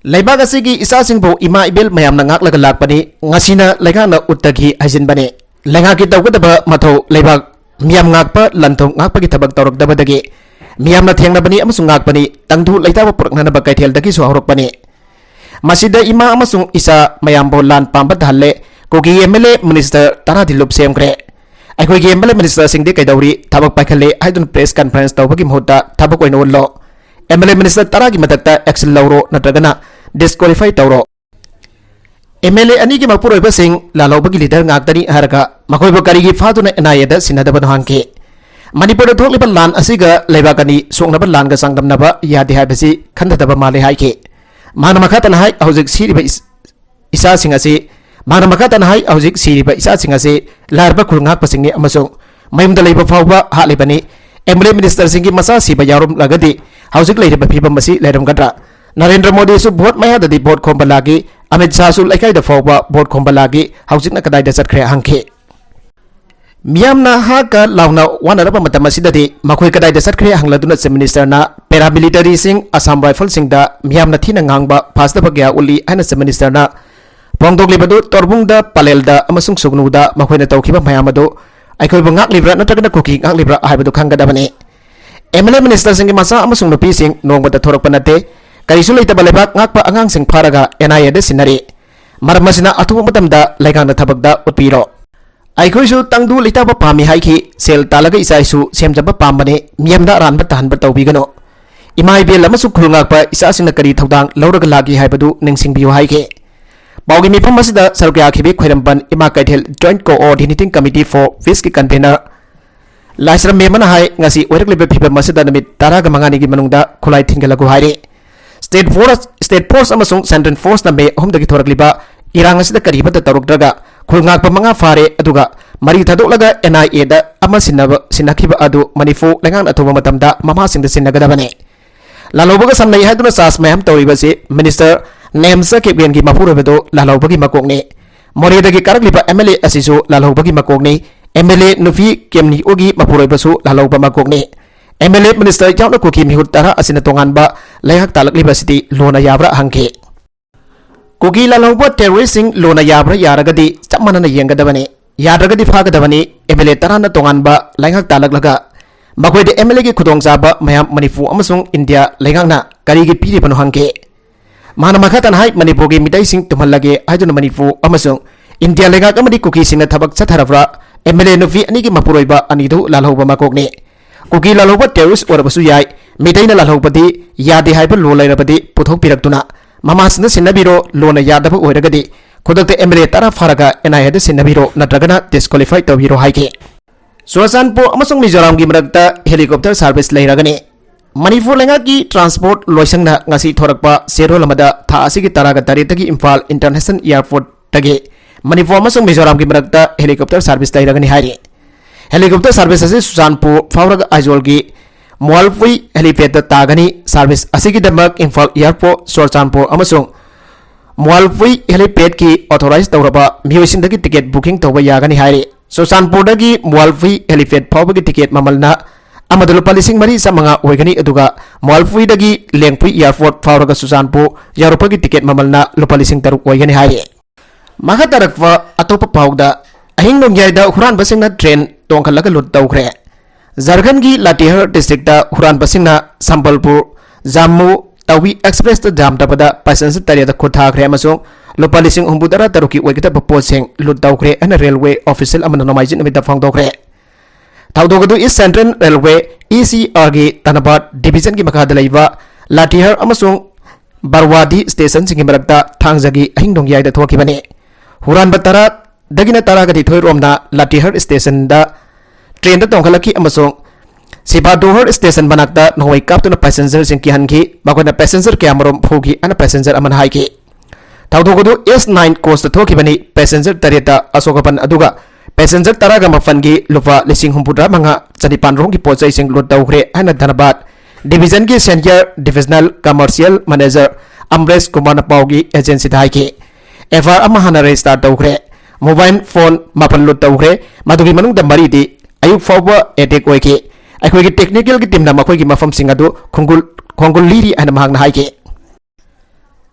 ꯂꯩꯕꯥꯛ ꯑꯁꯤꯒꯤ ꯏꯆꯥꯁꯤꯡꯕꯨ ꯏꯃꯥ ꯏꯕꯦꯜ ꯃꯌꯥꯝꯅ ꯉꯥꯛꯂꯒ ꯂꯥꯛꯄꯅꯤ꯫ ꯉꯁꯤꯅ ꯂꯩꯉꯥꯛꯅ ꯎꯠꯇꯒꯤ ꯍꯩꯖꯤꯟꯕꯅꯤ꯫ ꯂꯩꯉꯥꯛꯀꯤ ꯇꯧꯒꯗꯕ ꯃꯊꯧ ꯂꯩꯕꯥꯛ ꯃꯤꯌꯥꯝ ꯉꯥꯛꯄ, ꯂꯟ ꯊꯨꯝ ꯉꯥꯛꯄꯒꯤ ꯊꯕꯛ ꯇꯧꯔꯛꯇꯕꯗꯒꯤ ꯃꯤꯌꯥꯝꯅ ꯊꯦꯡꯅꯕꯅꯤ ꯑꯃꯁꯨꯡ ꯉꯥꯛꯄꯅꯤ꯫ ꯇꯪꯗꯨ ꯂꯩꯇꯥꯕ ꯄꯨꯔꯛꯅꯅꯕ ꯀꯩꯊꯦꯜꯗꯒꯤꯁꯨ ꯍꯧꯔꯛꯄꯅꯤ꯫ ꯃꯁꯤꯗ ꯏꯃꯥ ꯑꯃꯁꯨꯡ ꯏꯆꯥ ꯃꯌꯥꯝꯕꯨ ꯂꯥꯟ ꯄꯥꯝꯕ ꯇꯥꯍꯜꯂꯦ꯫ ꯀꯨꯀꯤ ꯑꯦꯝ ꯑꯦꯜ ꯑꯦ, ꯃꯤꯅꯤꯁꯇꯔ ꯇꯔꯥꯗꯤ ꯂꯨꯞ ꯁꯦꯝꯈ꯭ꯔꯦ꯫ ꯑꯩꯈꯣꯏꯒꯤ MLA ministerꯁꯤꯡꯗꯤ ꯀꯩꯗꯧꯔꯤ? ꯊꯕꯛ ꯄꯥꯏꯈꯠꯂꯦ ꯍꯥꯏꯗꯨꯅ press conference ꯇꯧꯕꯒꯤ ꯃꯍꯨꯠꯇ ꯊꯕꯛ ꯑꯣꯏꯅ ꯎꯠꯂꯣ꯫ MLA minister ꯇꯔꯥꯒꯤ ꯃꯊꯛꯇ action ꯂꯧꯔꯣ, ꯅꯠꯇ꯭ꯔꯒꯅ disqualify ꯇꯧꯔꯣ꯫ MLA ꯑꯅꯤꯒꯤ ꯃꯄꯨꯔꯣꯏꯕꯁꯤꯡ ꯂꯥꯜꯍꯧꯕꯒꯤ leader ꯉꯥꯛꯇꯅꯤ ꯍꯥꯏꯔꯒ ꯃꯈꯣꯏꯕꯨ ꯀꯔꯤꯒꯤ ꯐꯥꯗꯨꯅ NIAꯗ ꯁꯤꯟꯅꯗꯕꯅꯣ ꯍꯪꯈꯤ꯫ ꯃꯅꯤꯄꯨꯔꯗ ꯊꯣꯛꯂꯤꯕ ꯂꯥꯟ ꯑꯁꯤꯒ ꯂꯩꯕꯥꯛ ꯑꯅꯤ ꯁꯣꯛꯅꯕ ꯂꯥꯟꯒ ꯆꯥꯡꯗꯝꯅꯕ ꯌꯥꯗꯦ ꯍꯥꯏꯕꯁꯤ ꯈꯟꯊꯗꯕ ꯃꯥꯜꯂꯤ ꯍꯥꯏꯈꯤ꯫ ꯃꯍꯥꯛꯅ ꯃꯈꯥ ꯇꯥꯅ ꯍꯥꯏ, ꯍꯧꯖꯤꯛ ꯁꯤꯔꯤꯕ ꯏꯁ-, ꯏꯆꯥꯁꯤꯡ ꯑꯁꯤ, ꯃꯍꯥꯛꯅ ꯃꯈꯥ ꯇꯥꯅ ꯍꯥꯏ, ꯍꯧꯖꯤꯛ ꯁꯤꯔꯤꯕ ꯏꯆꯥꯁꯤꯡ ꯑꯁꯤ ꯂꯥꯏꯔꯕ ꯈꯨꯜ ꯉꯥꯛꯄꯁꯤꯡꯅꯤ ꯑꯃꯁꯨꯡ ꯃꯌꯨꯝꯗ ꯂꯩꯕ ꯐꯥꯎꯕ ꯍꯥꯠꯂꯤꯕꯅꯤ꯫ MLA ministerꯁꯤꯡꯒꯤ ꯃꯆꯥ ꯁꯤꯕ ꯌꯥꯎꯔꯝꯂꯒꯗꯤ ꯍꯧꯖꯤꯛ ꯂꯩꯔꯤꯕ ꯐꯤꯕꯝ ꯑꯁꯤ ꯂꯩꯔꯝꯒꯗ꯭ꯔꯥ? ꯅꯔꯦꯟꯗ꯭ꯔ ꯃꯣꯗꯤꯁꯨ vote ꯃꯌꯥꯗꯗꯤ vote ꯈꯣꯝꯕ ꯂꯥꯛꯏ, ꯑꯃꯤꯠ ꯁꯥꯍꯁꯨ ꯂꯩꯀꯥꯏꯗ ꯐꯥꯎꯕ vote ꯈꯣꯝꯕ ꯂꯥꯛꯏ, ꯍꯧꯖꯤꯛꯅ ꯀꯗꯥꯏꯗ ꯆꯠꯈ꯭ꯔꯦ ꯍꯪꯈꯤ꯫ ꯃꯤꯌꯥꯝꯅ ꯍꯥ ꯀ ꯂꯥꯎꯅ ꯋꯥꯅꯔꯕ ꯃꯇꯝ ꯑꯁꯤꯗꯗꯤ ꯃꯈꯣꯏ ꯀꯗꯥꯏꯗ ꯆꯠꯈ꯭ꯔꯦ ꯍꯪꯂꯗꯨꯅ Chief ministerꯅ paramilitaryꯁꯤꯡ, Assam Riflesꯁꯤꯡꯗ ꯃꯤꯌꯥꯝꯅ ꯊꯤꯅ ꯉꯥꯡꯕ, ꯐꯥꯖꯗꯕ ꯀꯌꯥ ꯎꯠꯂꯤ ꯍꯥꯏꯅ Chief ministerꯅ ꯐꯣꯡꯗꯣꯛꯂꯤꯕꯗꯨ ꯇꯣꯔꯕꯨꯡꯗ, ꯄꯂꯦꯜꯗ ꯑꯃꯁꯨꯡ ꯁꯨꯒꯅꯨꯗ ꯃꯈꯣꯏꯅ ꯇꯧꯈꯤꯕ ꯃꯌꯥꯝ ꯑꯗꯨ ꯑꯩꯈꯣꯏꯕꯨ ꯉꯥꯛꯂꯤꯕ꯭ꯔꯥ ꯅꯠꯇ꯭ꯔꯒꯅ ꯀꯨꯀꯤ ꯉꯥꯛꯂꯤꯕ꯭ꯔꯥ ꯍꯥꯏꯕꯗꯨ ꯈꯪꯒꯗꯕꯅꯤ꯫ MLA ministerꯁꯤꯡꯒꯤ ꯃꯆꯥ ꯑꯃꯁꯨꯡ ꯅꯨꯄꯤꯁꯤꯡ ꯅꯣꯡꯃꯇ ꯊꯣꯔꯛꯄ ꯅꯠꯇꯦ꯫ ꯀꯔꯤꯁꯨ ꯂꯩꯇꯕ ꯂꯩꯕꯥꯛ ꯉꯥꯛꯄ ꯑꯉꯥꯡꯁꯤꯡ ꯐꯥꯔꯒ NIAꯗ ꯁꯤꯟꯅꯔꯤ꯫ ꯃꯔꯝ ꯑꯁꯤꯅ ꯑꯊꯨꯕ ꯃꯇꯝꯗ ꯂꯩꯉꯥꯛꯅ ꯊꯕꯛꯇ ꯎꯠꯄꯤꯔꯣ꯫ ꯑꯩꯈꯣꯏꯁꯨ ꯇꯪꯗꯨ ꯂꯩꯇꯥꯕ ꯄꯥꯝꯃꯤ ꯍꯥꯏꯈꯤ꯫ ꯁꯦꯜ ꯇꯥꯜꯂꯒ ꯏꯆꯥ ꯏꯁꯨ ꯁꯦꯝꯖꯕ ꯄꯥꯝꯕꯅꯤ꯫ ꯃꯤꯌꯥꯝꯗ ꯑꯔꯥꯟꯕ ꯇꯥꯍꯟꯕ ꯇꯧꯕꯤꯒꯅꯨ꯫ ꯏꯃꯥ ꯏꯕꯦꯜ ꯑꯃꯁꯨꯡ ꯈꯨꯜ ꯉꯥꯛꯄ ꯏꯆꯥꯁꯤꯡꯅ ꯀꯔꯤ ꯊꯧꯗꯥꯡ ꯂꯧꯔꯒ ꯂꯥꯛꯈꯤ ꯍꯥꯏꯕꯗꯨ ꯅꯤꯡꯁꯤꯡꯕꯤꯌꯨ ꯍꯥꯏꯈꯤ꯫ ꯄꯥꯎꯒꯤ ꯃꯤꯐꯝ ꯑꯁꯤꯗ ꯁꯔꯨꯛ ꯌꯥꯈꯤꯕꯤ ꯈ꯭ꯋꯥꯏꯔꯝꯕꯟ ꯏꯃꯥ ꯀꯩꯊꯦꯜ Joint Coordinating Committee for Peaceꯀꯤ convener ꯂꯥꯏꯁ꯭ꯔꯝ ꯃꯦꯝꯃꯅ ꯍꯥꯏ, ꯉꯁꯤ ꯑꯣꯏꯔꯛꯂꯤꯕ ꯐꯤꯕꯝ ꯑꯁꯤꯗ ꯅꯨꯃꯤꯠ ꯇꯔꯥꯒ ꯃꯉꯥꯅꯤꯒꯤ ꯃꯅꯨꯡꯗ ꯈꯨꯠꯂꯥꯏ ꯊꯤꯟꯒꯠꯂꯒꯨ ꯍꯥꯏꯔꯤ꯫ State Force, State Force ꯑꯃꯁꯨꯡ Central Forceꯅ ꯃꯦ ꯑꯍꯨꯝꯗꯒꯤ ꯊꯣꯔꯛꯂꯤꯕ ꯏꯔꯥꯡ ꯑꯁꯤꯗ ꯀꯔꯤ ꯑꯃꯠꯇ ꯇꯧꯔꯛꯇ꯭ꯔꯒ ꯈꯨꯜ ꯉꯥꯛꯄ ꯃꯉꯥ ꯐꯥꯔꯦ, ꯑꯗꯨꯒ ꯃꯔꯤ ꯊꯥꯗꯣꯛꯂꯒ NIAꯗ ꯑꯃ ꯁꯤꯟꯅꯕ, ꯁꯤꯟꯅꯈꯤꯕ ꯑꯗꯨ ꯃꯅꯤꯄꯨꯔ ꯂꯩꯉꯥꯛꯅ ꯑꯊꯨꯕ ꯃꯇꯝꯗ ꯃꯃꯥꯁꯤꯡꯗ ꯁꯤꯟꯅꯒꯗꯕꯅꯤ꯫ ꯂꯥꯜꯍꯧꯕꯒ ꯁꯝꯅꯩ ꯍꯥꯏꯗꯨꯅ charge ꯃꯌꯥꯝ ꯇꯧꯔꯤꯕꯁꯤ Minister ꯅꯦꯝꯆꯥ ꯀꯤꯞꯒꯦꯟꯒꯤ ꯃꯄꯨꯔꯣꯏꯕꯗꯨ ꯂꯥꯜꯍꯧꯕꯒꯤ ꯃꯀꯣꯛꯅꯤ꯫ ꯃꯣꯔꯦꯗꯒꯤ ꯀꯥꯔꯛꯂꯤꯕ MLA ꯑꯁꯤꯁꯨ ꯂꯥꯜꯍꯧꯕꯒꯤ ꯃꯀꯣꯛꯅꯤ꯫ MLA ꯅꯨꯄꯤ ꯀꯦꯝꯅꯤꯑꯣꯒꯤ ꯃꯄꯨꯔꯣꯏꯕꯁꯨ ꯂꯥꯜꯍꯧꯕ ꯃꯀꯣꯛꯅꯤ꯫ MLA minister ꯌꯥꯎꯅ ꯀꯨꯀꯤ ꯃꯤꯍꯨꯠ ꯇꯔꯥ ꯑꯁꯤꯅ ꯇꯣꯉꯥꯟꯕ ꯂꯩꯉꯥꯛ ꯇꯥꯜꯂꯛꯂꯤꯕꯁꯤꯗꯤ ꯂꯣꯟꯅ ꯌꯥꯕ꯭ꯔꯥ ꯍꯪꯈꯤ꯫ ꯀꯨꯀꯤ ꯂꯥꯜꯍꯧꯕ terroristꯁꯤꯡ ꯂꯣꯟꯅ ꯌꯥꯕ꯭ꯔꯥ? ꯌꯥꯔꯒꯗꯤ ꯆꯞ ꯃꯥꯟꯅꯅ ꯌꯦꯡꯒꯗꯕꯅꯤ, ꯌꯥꯗ꯭ꯔꯒꯗꯤ ꯐꯥꯒꯗꯕꯅꯤ꯫ MLA ꯇꯔꯥꯅ ꯇꯣꯉꯥꯟꯕ ꯂꯩꯉꯥꯛ ꯇꯥꯜꯂꯛꯂꯒ ꯃꯈꯣꯏꯗ MLAꯒꯤ ꯈꯨꯗꯣꯡꯆꯥꯕ ꯃꯌꯥꯝ ꯃꯅꯤꯄꯨꯔ ꯑꯃꯁꯨꯡ ꯏꯟꯗꯤꯌꯥ ꯂꯩꯉꯥꯛꯅ ꯀꯔꯤꯒꯤ ꯄꯤꯔꯤꯕꯅꯣ ꯍꯪꯈꯤ꯫ ꯃꯍꯥꯛꯅ ꯃꯈꯥ ꯇꯥꯅ ꯍꯥꯏ, ꯃꯅꯤꯄꯨꯔꯒꯤ ꯃꯤꯇꯩꯁꯤꯡ ꯇꯨꯝꯍꯜꯂꯒꯦ ꯍꯥꯏꯗꯨꯅ ꯃꯅꯤꯄꯨꯔ ꯑꯃꯁꯨꯡ ꯏꯟꯗꯤꯌꯥ ꯂꯩꯉꯥꯛ ꯑꯃꯗꯤ ꯀꯨꯀꯤꯁꯤꯡꯅ ꯊꯕꯛ ꯆꯠꯊꯔꯕ꯭ꯔꯥ? ꯑꯦꯝ ꯑꯦꯜ ꯑꯦ ꯅꯨꯄꯤ ꯑꯅꯤꯒꯤ ꯃꯄꯨꯔꯣꯏꯕ ꯑꯅꯤꯗꯨ ꯂꯥꯜꯍꯧꯕ ꯃꯀꯣꯛꯅꯤ꯫ ꯀꯨꯀꯤ ꯂꯥꯜꯍꯧꯕ terrorist ꯑꯣꯏꯔꯕꯁꯨ ꯌꯥꯏ, ꯃꯤꯇꯩꯅ ꯂꯥꯜꯍꯧꯕꯗꯤ ꯌꯥꯗꯦ ꯍꯥꯏꯕ law ꯂꯩꯔꯕꯗꯤ ꯄꯨꯊꯣꯛꯄꯤꯔꯛꯇꯨꯅ ꯃꯃꯥꯁꯤꯅ ꯁꯤꯟꯅꯕꯤꯔꯣ, lawꯅ ꯌꯥꯗꯕ ꯑꯣꯏꯔꯒꯗꯤ ꯈꯨꯗꯛꯇ ꯑꯦꯝ ꯑꯦꯜ ꯑꯦ ꯇꯔꯥ ꯐꯥꯔꯒ ꯑꯦꯟ ꯑꯥꯏ ꯑꯦꯗ ꯁꯤꯟꯅꯕꯤꯔꯣ, ꯅꯠꯇ꯭ꯔꯒꯅ disqualify ꯇꯧꯕꯤꯔꯣ ꯍꯥꯏꯈꯤ꯫ ꯆꯨꯔꯆꯥꯟꯄꯨꯔ ꯑꯃꯁꯨꯡ ꯃꯤꯖꯣꯔꯥꯝꯒꯤ ꯃꯔꯛꯇ helicopter service ꯂꯩꯔꯒꯅꯤ꯫ ꯃꯅꯤꯄꯨꯔ ꯂꯩꯉꯥꯛꯀꯤ transport ꯂꯣꯏꯁꯪꯅ ꯉꯁꯤ ꯊꯣꯔꯛꯄ ꯆꯦꯔꯣꯜ ꯑꯃꯗ ꯊꯥ ꯑꯁꯤꯒꯤ ꯇꯔꯥꯒ ꯇꯔꯦꯠꯇꯒꯤ ꯏꯝꯐꯥꯜ international airportꯇꯒꯤ ꯃꯅꯤꯄꯨꯔ ꯑꯃꯁꯨꯡ ꯃꯤꯖꯣꯔꯥꯝꯒꯤ ꯃꯔꯛꯇ helicopter service ꯂꯩꯔꯒꯅꯤ ꯍꯥꯏꯔꯤ꯫ Helicopter service ꯑꯁꯤ ꯆꯨꯔꯆꯥꯟꯄꯨꯔ ꯐꯥꯎꯔꯒ ꯑꯥꯏꯖꯣꯜꯒꯤ ꯃꯣꯜꯄꯨꯏ helipadꯇ ꯇꯥꯒꯅꯤ꯫ Service ꯑꯁꯤꯒꯤꯗꯃꯛ ꯏꯝꯐꯥꯜ airport, ꯆꯨꯔꯆꯥꯟꯄꯨꯔ ꯑꯃꯁꯨꯡ ꯃꯣꯜꯄꯨꯏ helipadꯀꯤ authorize ꯇꯧꯔꯕ ꯃꯤꯑꯣꯏꯁꯤꯡꯗꯒꯤ ticket booking ꯇꯧꯕ ꯌꯥꯒꯅꯤ ꯍꯥꯏꯔꯤ꯫ ꯆꯨꯔꯆꯥꯟꯄꯨꯔꯗꯒꯤ ꯃꯣꯜꯄꯨꯏ helipad ꯐꯥꯎꯕꯒꯤ ticket ꯃꯃꯜꯅ ꯑꯃꯗ ꯂꯨꯄꯥ ꯂꯤꯁꯤꯡ ꯃꯔꯤ ꯆꯥꯃꯉꯥ ꯑꯣꯏꯒꯅꯤ, ꯑꯗꯨꯒ ꯃꯣꯜꯄꯨꯏꯗꯒꯤ ꯂꯦꯡꯄꯨꯏ airport ꯐꯥꯎꯔꯒ ꯆꯨꯔꯆꯥꯟꯄꯨꯔ ꯌꯧꯔꯛꯄꯒꯤ ticket ꯃꯃꯜꯅ ꯂꯨꯄꯥ ꯂꯤꯁꯤꯡ ꯇꯔꯨꯛ ꯑꯣꯏꯒꯅꯤ ꯍꯥꯏꯔꯤ꯫ ꯃꯈꯥ ꯇꯥꯔꯛꯄ ꯑꯇꯣꯞꯄ ꯄꯥꯎꯗ, ꯑꯍꯤꯡ ꯅꯣꯡꯌꯥꯏꯗ ꯍꯨꯔꯥꯟꯕꯁꯤꯡꯅ train ꯇꯣꯡꯈꯠꯂꯒ loot ꯇꯧꯈ꯭ꯔꯦ꯫ ꯖꯥꯔꯈꯟꯒꯤ ꯂꯥꯇꯤꯍꯔ districtꯇ ꯍꯨꯔꯥꯟꯕꯁꯤꯡꯅ ꯁꯝꯕꯜꯄꯨꯔ ꯖꯥꯝꯃꯨ ꯇꯥꯋꯤ expressꯇ ꯖꯥꯝ ꯇꯥꯕꯗ passenger ꯇꯔꯦꯠꯇ ꯈꯨꯠ ꯊꯥꯈ꯭ꯔꯦ ꯑꯃꯁꯨꯡ ꯂꯨꯄꯥ ꯂꯤꯁꯤꯡ ꯍꯨꯝꯐꯨ ꯇꯔꯥ ꯇꯔꯨꯛꯀꯤ ꯑꯣꯏꯒꯗꯕ ꯄꯣꯠꯁꯤꯡ loot ꯇꯧꯈ꯭ꯔꯦ ꯍꯥꯏꯅ railway official ꯑꯃꯅ ꯅꯣꯡꯃꯥꯏꯖꯤꯡ ꯅꯨꯃꯤꯠꯇ ꯐꯣꯡꯗꯣꯛꯈ꯭ꯔꯦ꯫ ꯊꯧꯗꯣꯛ ꯑꯗꯨ East Central Railway, ECRꯒꯤ ꯙꯅꯕꯥꯗ divisionꯒꯤ ꯃꯈꯥꯗ ꯂꯩꯕ ꯂꯥꯇꯤꯍꯔ ꯑꯃꯁꯨꯡ ꯕꯔꯋꯥꯗꯤ stationꯁꯤꯡꯒꯤ ꯃꯔꯛꯇ ꯊꯥꯡꯖꯒꯤ ꯑꯍꯤꯡ ꯅꯣꯡꯌꯥꯏꯗ ꯊꯣꯛꯈꯤꯕꯅꯤ꯫ ꯍꯨꯔꯥꯟꯕ ꯇꯔꯥꯗꯒꯤꯅ ꯇꯔꯥꯒ ꯅꯤꯊꯣꯏ ꯔꯣꯝꯅ ꯂꯥꯇꯤꯍꯔ stationꯗ trainꯗ ꯇꯣꯡꯈꯠꯂꯛꯈꯤ ꯑꯃꯁꯨꯡ ꯁꯤꯕꯥꯗꯣꯍꯔ station ꯃꯅꯥꯛꯇ ꯅꯣꯡꯃꯩ ꯀꯥꯞꯇꯨꯅ passengerꯁꯤꯡ ꯀꯤꯍꯟꯈꯤ꯫ ꯃꯈꯣꯏꯅ passenger ꯀꯌꯥꯃꯔꯨꯝ ꯐꯨꯈꯤ ꯍꯥꯏꯅ passenger ꯑꯃꯅ ꯍꯥꯏꯈꯤ꯫ ꯊꯧꯗꯣꯛ ꯑꯗꯨ S nine coachꯇ ꯊꯣꯛꯈꯤꯕꯅꯤ꯫ Passenger ꯇꯔꯦꯠꯇ ꯑꯁꯣꯛ ꯑꯄꯟ ꯑꯗꯨꯒ passenger ꯇꯔꯥꯒ ꯃꯥꯄꯟꯒꯤ ꯂꯨꯄꯥ ꯂꯤꯁꯤꯡ ꯍꯨꯝꯐꯨꯇꯔꯥ ꯃꯉꯥ ꯆꯅꯤꯄꯥꯟ ꯔꯣꯝꯒꯤ ꯄꯣꯠ ꯆꯩꯁꯤꯡ loot ꯇꯧꯈ꯭ꯔꯦ ꯍꯥꯏꯅ ꯙꯅꯕꯥꯗ divisionꯒꯤ senior divisional commercial manager ꯑꯝꯕꯔꯦꯁ ꯀꯨꯃꯥꯔꯅ ꯄꯥꯎꯒꯤ agencyꯗ ꯍꯥꯏꯈꯤ꯫ F I R ꯑꯃ ꯍꯥꯟꯅ register ꯇꯧꯈ꯭ꯔꯦ꯫ Mobile phone ꯃꯥꯄꯟ loot ꯇꯧꯈ꯭ꯔꯦ꯫ ꯃꯗꯨꯒꯤ ꯃꯅꯨꯡꯗ ꯃꯔꯤꯗꯤ ꯑꯌꯨꯛ ꯐꯥꯎꯕ attack ꯑꯣꯏꯈꯤ꯫ ꯑꯩꯈꯣꯏꯒꯤ technicalꯒꯤ teamꯅ ꯃꯈꯣꯏꯒꯤ ꯃꯐꯝꯁꯤꯡ ꯑꯗꯨ ꯈꯣꯡꯒꯨꯜ-, ꯈꯣꯡꯒꯨꯜꯂꯤꯔꯤ ꯍꯥꯏꯅ ꯃꯍꯥꯛꯅ ꯍꯥꯏꯈꯤ꯫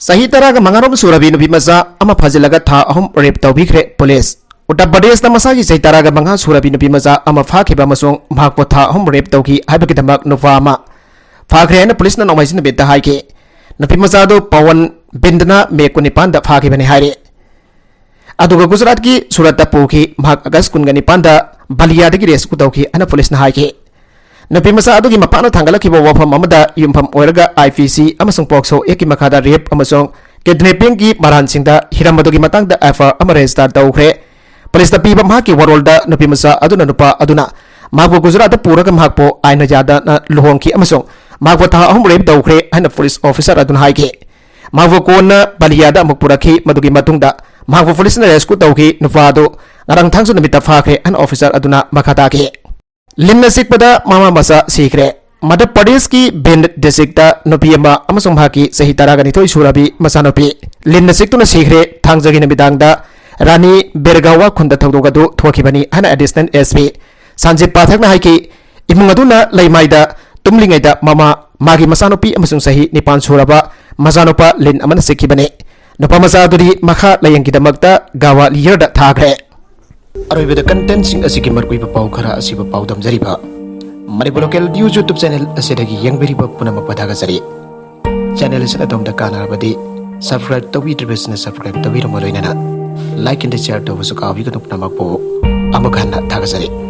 ꯆꯍꯤ ꯇꯔꯥꯒ ꯃꯉꯥꯔꯣꯝ ꯁꯨꯔꯕꯤ ꯅꯨꯄꯤ ꯃꯆꯥ ꯑꯃ ꯐꯥꯖꯤꯜꯂꯒ ꯊꯥ ꯑꯍꯨꯝ rape ꯇꯧꯕꯤꯈ꯭ꯔꯦ ꯄꯨꯂꯤꯁ꯫ ꯎꯠꯇꯔ ꯄ꯭ꯔꯗꯦꯁꯇ ꯃꯁꯥꯒꯤ ꯆꯍꯤ ꯇꯔꯥꯒ ꯃꯉꯥ ꯁꯨꯔꯕꯤ ꯅꯨꯄꯤ ꯃꯆꯥ ꯑꯃ ꯐꯥꯈꯤꯕ ꯑꯃꯁꯨꯡ ꯃꯍꯥꯛꯄꯨ ꯊꯥ ꯑꯍꯨꯝ rape ꯇꯧꯈꯤ ꯍꯥꯏꯕꯒꯤꯗꯃꯛ ꯅꯨꯄꯥ ꯑꯃ ꯐꯥꯈ꯭ꯔꯦ ꯍꯥꯏꯅ ꯄꯨꯂꯤꯁꯅ ꯅꯣꯡꯃꯥꯏꯖꯤꯡ ꯅꯨꯃꯤꯠꯇ ꯍꯥꯏꯈꯤ꯫ ꯅꯨꯄꯤ ꯃꯆꯥ ꯑꯗꯨ ꯄꯋꯟ ꯕꯤꯟꯗꯅ ꯃꯦ ꯀꯨꯟꯅꯤꯄꯥꯟꯗ ꯐꯥꯈꯤꯕꯅꯤ ꯍꯥꯏꯔꯤ꯫ ꯑꯗꯨꯒ ꯒꯨꯖꯔꯥꯠꯀꯤ ꯁꯨꯔꯠꯇ ꯄꯨꯈꯤ꯫ ꯃꯍꯥꯛ ꯑꯥꯒꯁ ꯀꯨꯟꯒ ꯅꯤꯄꯥꯟꯗ ꯕꯂꯤꯌꯥꯗꯒꯤ ꯔꯦꯁꯀ꯭ꯌꯨ ꯇꯧꯈꯤ ꯍꯥꯏꯅ ꯄꯨꯂꯤꯁꯅ ꯍꯥꯏꯈꯤ꯫ ꯅꯨꯄꯤ ꯃꯆꯥ ꯑꯗꯨꯒꯤ ꯃꯄꯥꯅ ꯊꯥꯡꯒꯠꯂꯛꯈꯤꯕ ꯋꯥꯐꯝ ꯑꯃꯗ ꯌꯨꯝꯐꯝ ꯑꯣꯏꯔꯒ ꯑꯥꯏ ꯄꯤ ꯁꯤ ꯑꯃꯁꯨꯡ ꯄꯣꯛꯁꯣ ꯑꯦꯛꯀꯤ ꯃꯈꯥꯗ ꯔꯦꯞ ꯑꯃꯁꯨꯡ ꯀꯤꯗꯅꯦꯄꯤꯡꯒꯤ ꯃꯔꯥꯟꯁꯤꯡꯗ ꯍꯤꯔꯝ ꯑꯗꯨꯒꯤ ꯃꯇꯥꯡꯗ ꯑꯦꯐ ꯑꯥꯏ ꯑꯥꯔ ꯑꯃ ꯔꯦꯖꯤꯁꯇꯥꯔ ꯇꯧꯈ꯭ꯔꯦ꯫ ꯄꯨꯂꯤꯁꯇ ꯄꯤꯕ ꯃꯍꯥꯛꯀꯤ ꯋꯥꯔꯣꯜꯗ ꯅꯨꯄꯤ ꯃꯆꯥ ꯑꯗꯨꯅ ꯅꯨꯄꯥ ꯑꯗꯨꯅ ꯃꯍꯥꯛꯄꯨ ꯒꯨꯖꯔꯥꯠꯇ ꯄꯨꯔꯒ ꯃꯍꯥꯛꯄꯨ ꯑꯥꯏꯟꯅ ꯌꯥꯗꯅ ꯂꯨꯍꯣꯡꯈꯤ ꯑꯃꯁꯨꯡ ꯃꯍꯥꯛꯄꯨ ꯊꯥ ꯑꯍꯨꯝ ꯔꯦꯞ ꯇꯧꯈ꯭ꯔꯦ ꯍꯥꯏꯅ ꯄꯨꯂꯤꯁ ꯑꯣꯐꯤꯁꯥꯔ ꯑꯗꯨꯅ ꯍꯥꯏꯈꯤ꯫ ꯃꯍꯥꯛꯄꯨ ꯀꯣꯟꯅ ꯕꯂꯤꯌꯥꯗ ꯑꯃꯨꯛ ꯄꯨꯔꯛꯈꯤ꯫ ꯃꯗꯨꯒꯤ ꯃꯇꯨꯡꯗ ꯃꯍꯥꯛꯄꯨ ꯄꯨꯂꯤꯁꯅ ꯔꯦꯁꯀ꯭ꯌꯨ ꯇꯧꯈꯤ꯫ ꯅꯨꯄꯥ ꯑꯗꯨ ꯉꯔꯥꯡ ꯊꯥꯡꯖ ꯅꯨꯃꯤꯠꯇ ꯐꯥꯈ꯭ꯔꯦ ꯍꯥꯏꯅ ꯑꯣꯐꯤꯁꯥꯔ ꯑꯗꯨꯅ ꯃꯈꯥ ꯇꯥꯈꯤ꯫ ꯂꯤꯟꯅ ꯆꯤꯛꯄꯗ ꯃꯃꯥ ꯃꯆꯥ ꯁꯤꯈ꯭ꯔꯦ꯫ ꯃꯙ꯭ꯌ ꯄ꯭ꯔꯗꯦꯁꯀꯤ ꯚꯤꯟꯗ ꯗꯤꯁꯇ꯭ꯔꯤꯛꯇ ꯅꯨꯄꯤ ꯑꯃ ꯑꯃꯁꯨꯡ ꯃꯍꯥꯛꯀꯤ ꯆꯍꯤ ꯇꯔꯥꯒ ꯅꯤꯊꯣꯏ ꯁꯨꯔꯕꯤ ꯃꯆꯥꯅꯨꯄꯤ ꯂꯤꯟꯅ ꯆꯤꯛꯇꯨꯅ ꯁꯤꯈ꯭ꯔꯦ꯫ ꯊꯥꯡꯖꯒꯤ ꯅꯨꯃꯤꯗꯥꯡꯗ ꯔꯥꯅꯤ ꯕꯤꯔꯒꯥꯋꯥ ꯈꯨꯟꯗ ꯊꯧꯗꯣꯛ ꯑꯗꯨ ꯊꯣꯛꯈꯤꯕꯅꯤ ꯍꯥꯏꯅ ꯑꯦꯗꯤꯁꯅꯦꯜ ꯑꯦꯁ ꯄꯤ ꯁꯟꯖꯤꯠ ꯄꯥꯊꯛꯅ ꯍꯥꯏꯈꯤ꯫ ꯏꯃꯨꯡ ꯑꯗꯨꯅ ꯂꯩꯃꯥꯏꯗ ꯇꯨꯝꯂꯤꯉꯩꯗ ꯃꯃꯥ, ꯃꯥꯒꯤ ꯃꯆꯥꯅꯨꯄꯤ ꯑꯃꯁꯨꯡ ꯆꯍꯤ ꯅꯤꯄꯥꯟ ꯁꯨꯔꯕ ꯃꯆꯥꯅꯨꯄꯥ ꯂꯤꯟ ꯑꯃꯅ ꯆꯤꯛꯈꯤꯕꯅꯤ꯫ ꯅꯨꯄꯥ ꯃꯆꯥ ꯑꯗꯨꯗꯤ ꯃꯈꯥ ꯂꯥꯌꯦꯡꯒꯤꯗꯃꯛꯇ ꯒꯋꯥꯂꯤꯌꯔꯗ ꯊꯥꯈ꯭ꯔꯦ꯫ ꯑꯔꯣꯏꯕꯗ ꯀꯟꯇꯦꯟꯁꯤꯡ ꯑꯁꯤꯒꯤ ꯃꯔꯨꯑꯣꯏꯕ ꯄꯥꯎ ꯈꯔ ꯑꯁꯤꯕꯨ ꯄꯥꯎꯗꯝꯖꯔꯤꯕ Manipur local news YouTube channel ꯑꯁꯤꯗꯒꯤ ꯌꯦꯡꯕꯤꯔꯤꯕ ꯄꯨꯝꯅꯃꯛꯄꯨ ꯊꯥꯒꯠꯆꯔꯤ꯫ ꯆꯦꯅꯦꯜ ꯑꯁꯤꯅ ꯑꯗꯣꯝꯗ ꯀꯥꯟꯅꯔꯕꯗꯤ ꯁꯕꯁꯀ꯭ꯔꯥꯏꯕ ꯇꯧꯕꯤꯗ꯭ꯔꯤꯕꯁꯤꯡꯅ ꯁꯕꯁꯀ꯭ꯔꯥꯏꯕ ꯇꯧꯕꯤꯔꯝꯕ ꯂꯣꯏꯅꯅ ꯂꯥꯏꯛ ꯑꯦꯟ ꯁꯤꯌꯔ ꯇꯧꯕꯁꯨ ꯀꯥꯎꯕꯤꯒꯅꯨ꯫ ꯄꯨꯝꯅꯃꯛꯄꯨ ꯑꯃꯨꯛ ꯍꯟꯅ ꯊꯥꯒꯠꯆꯔꯤ꯫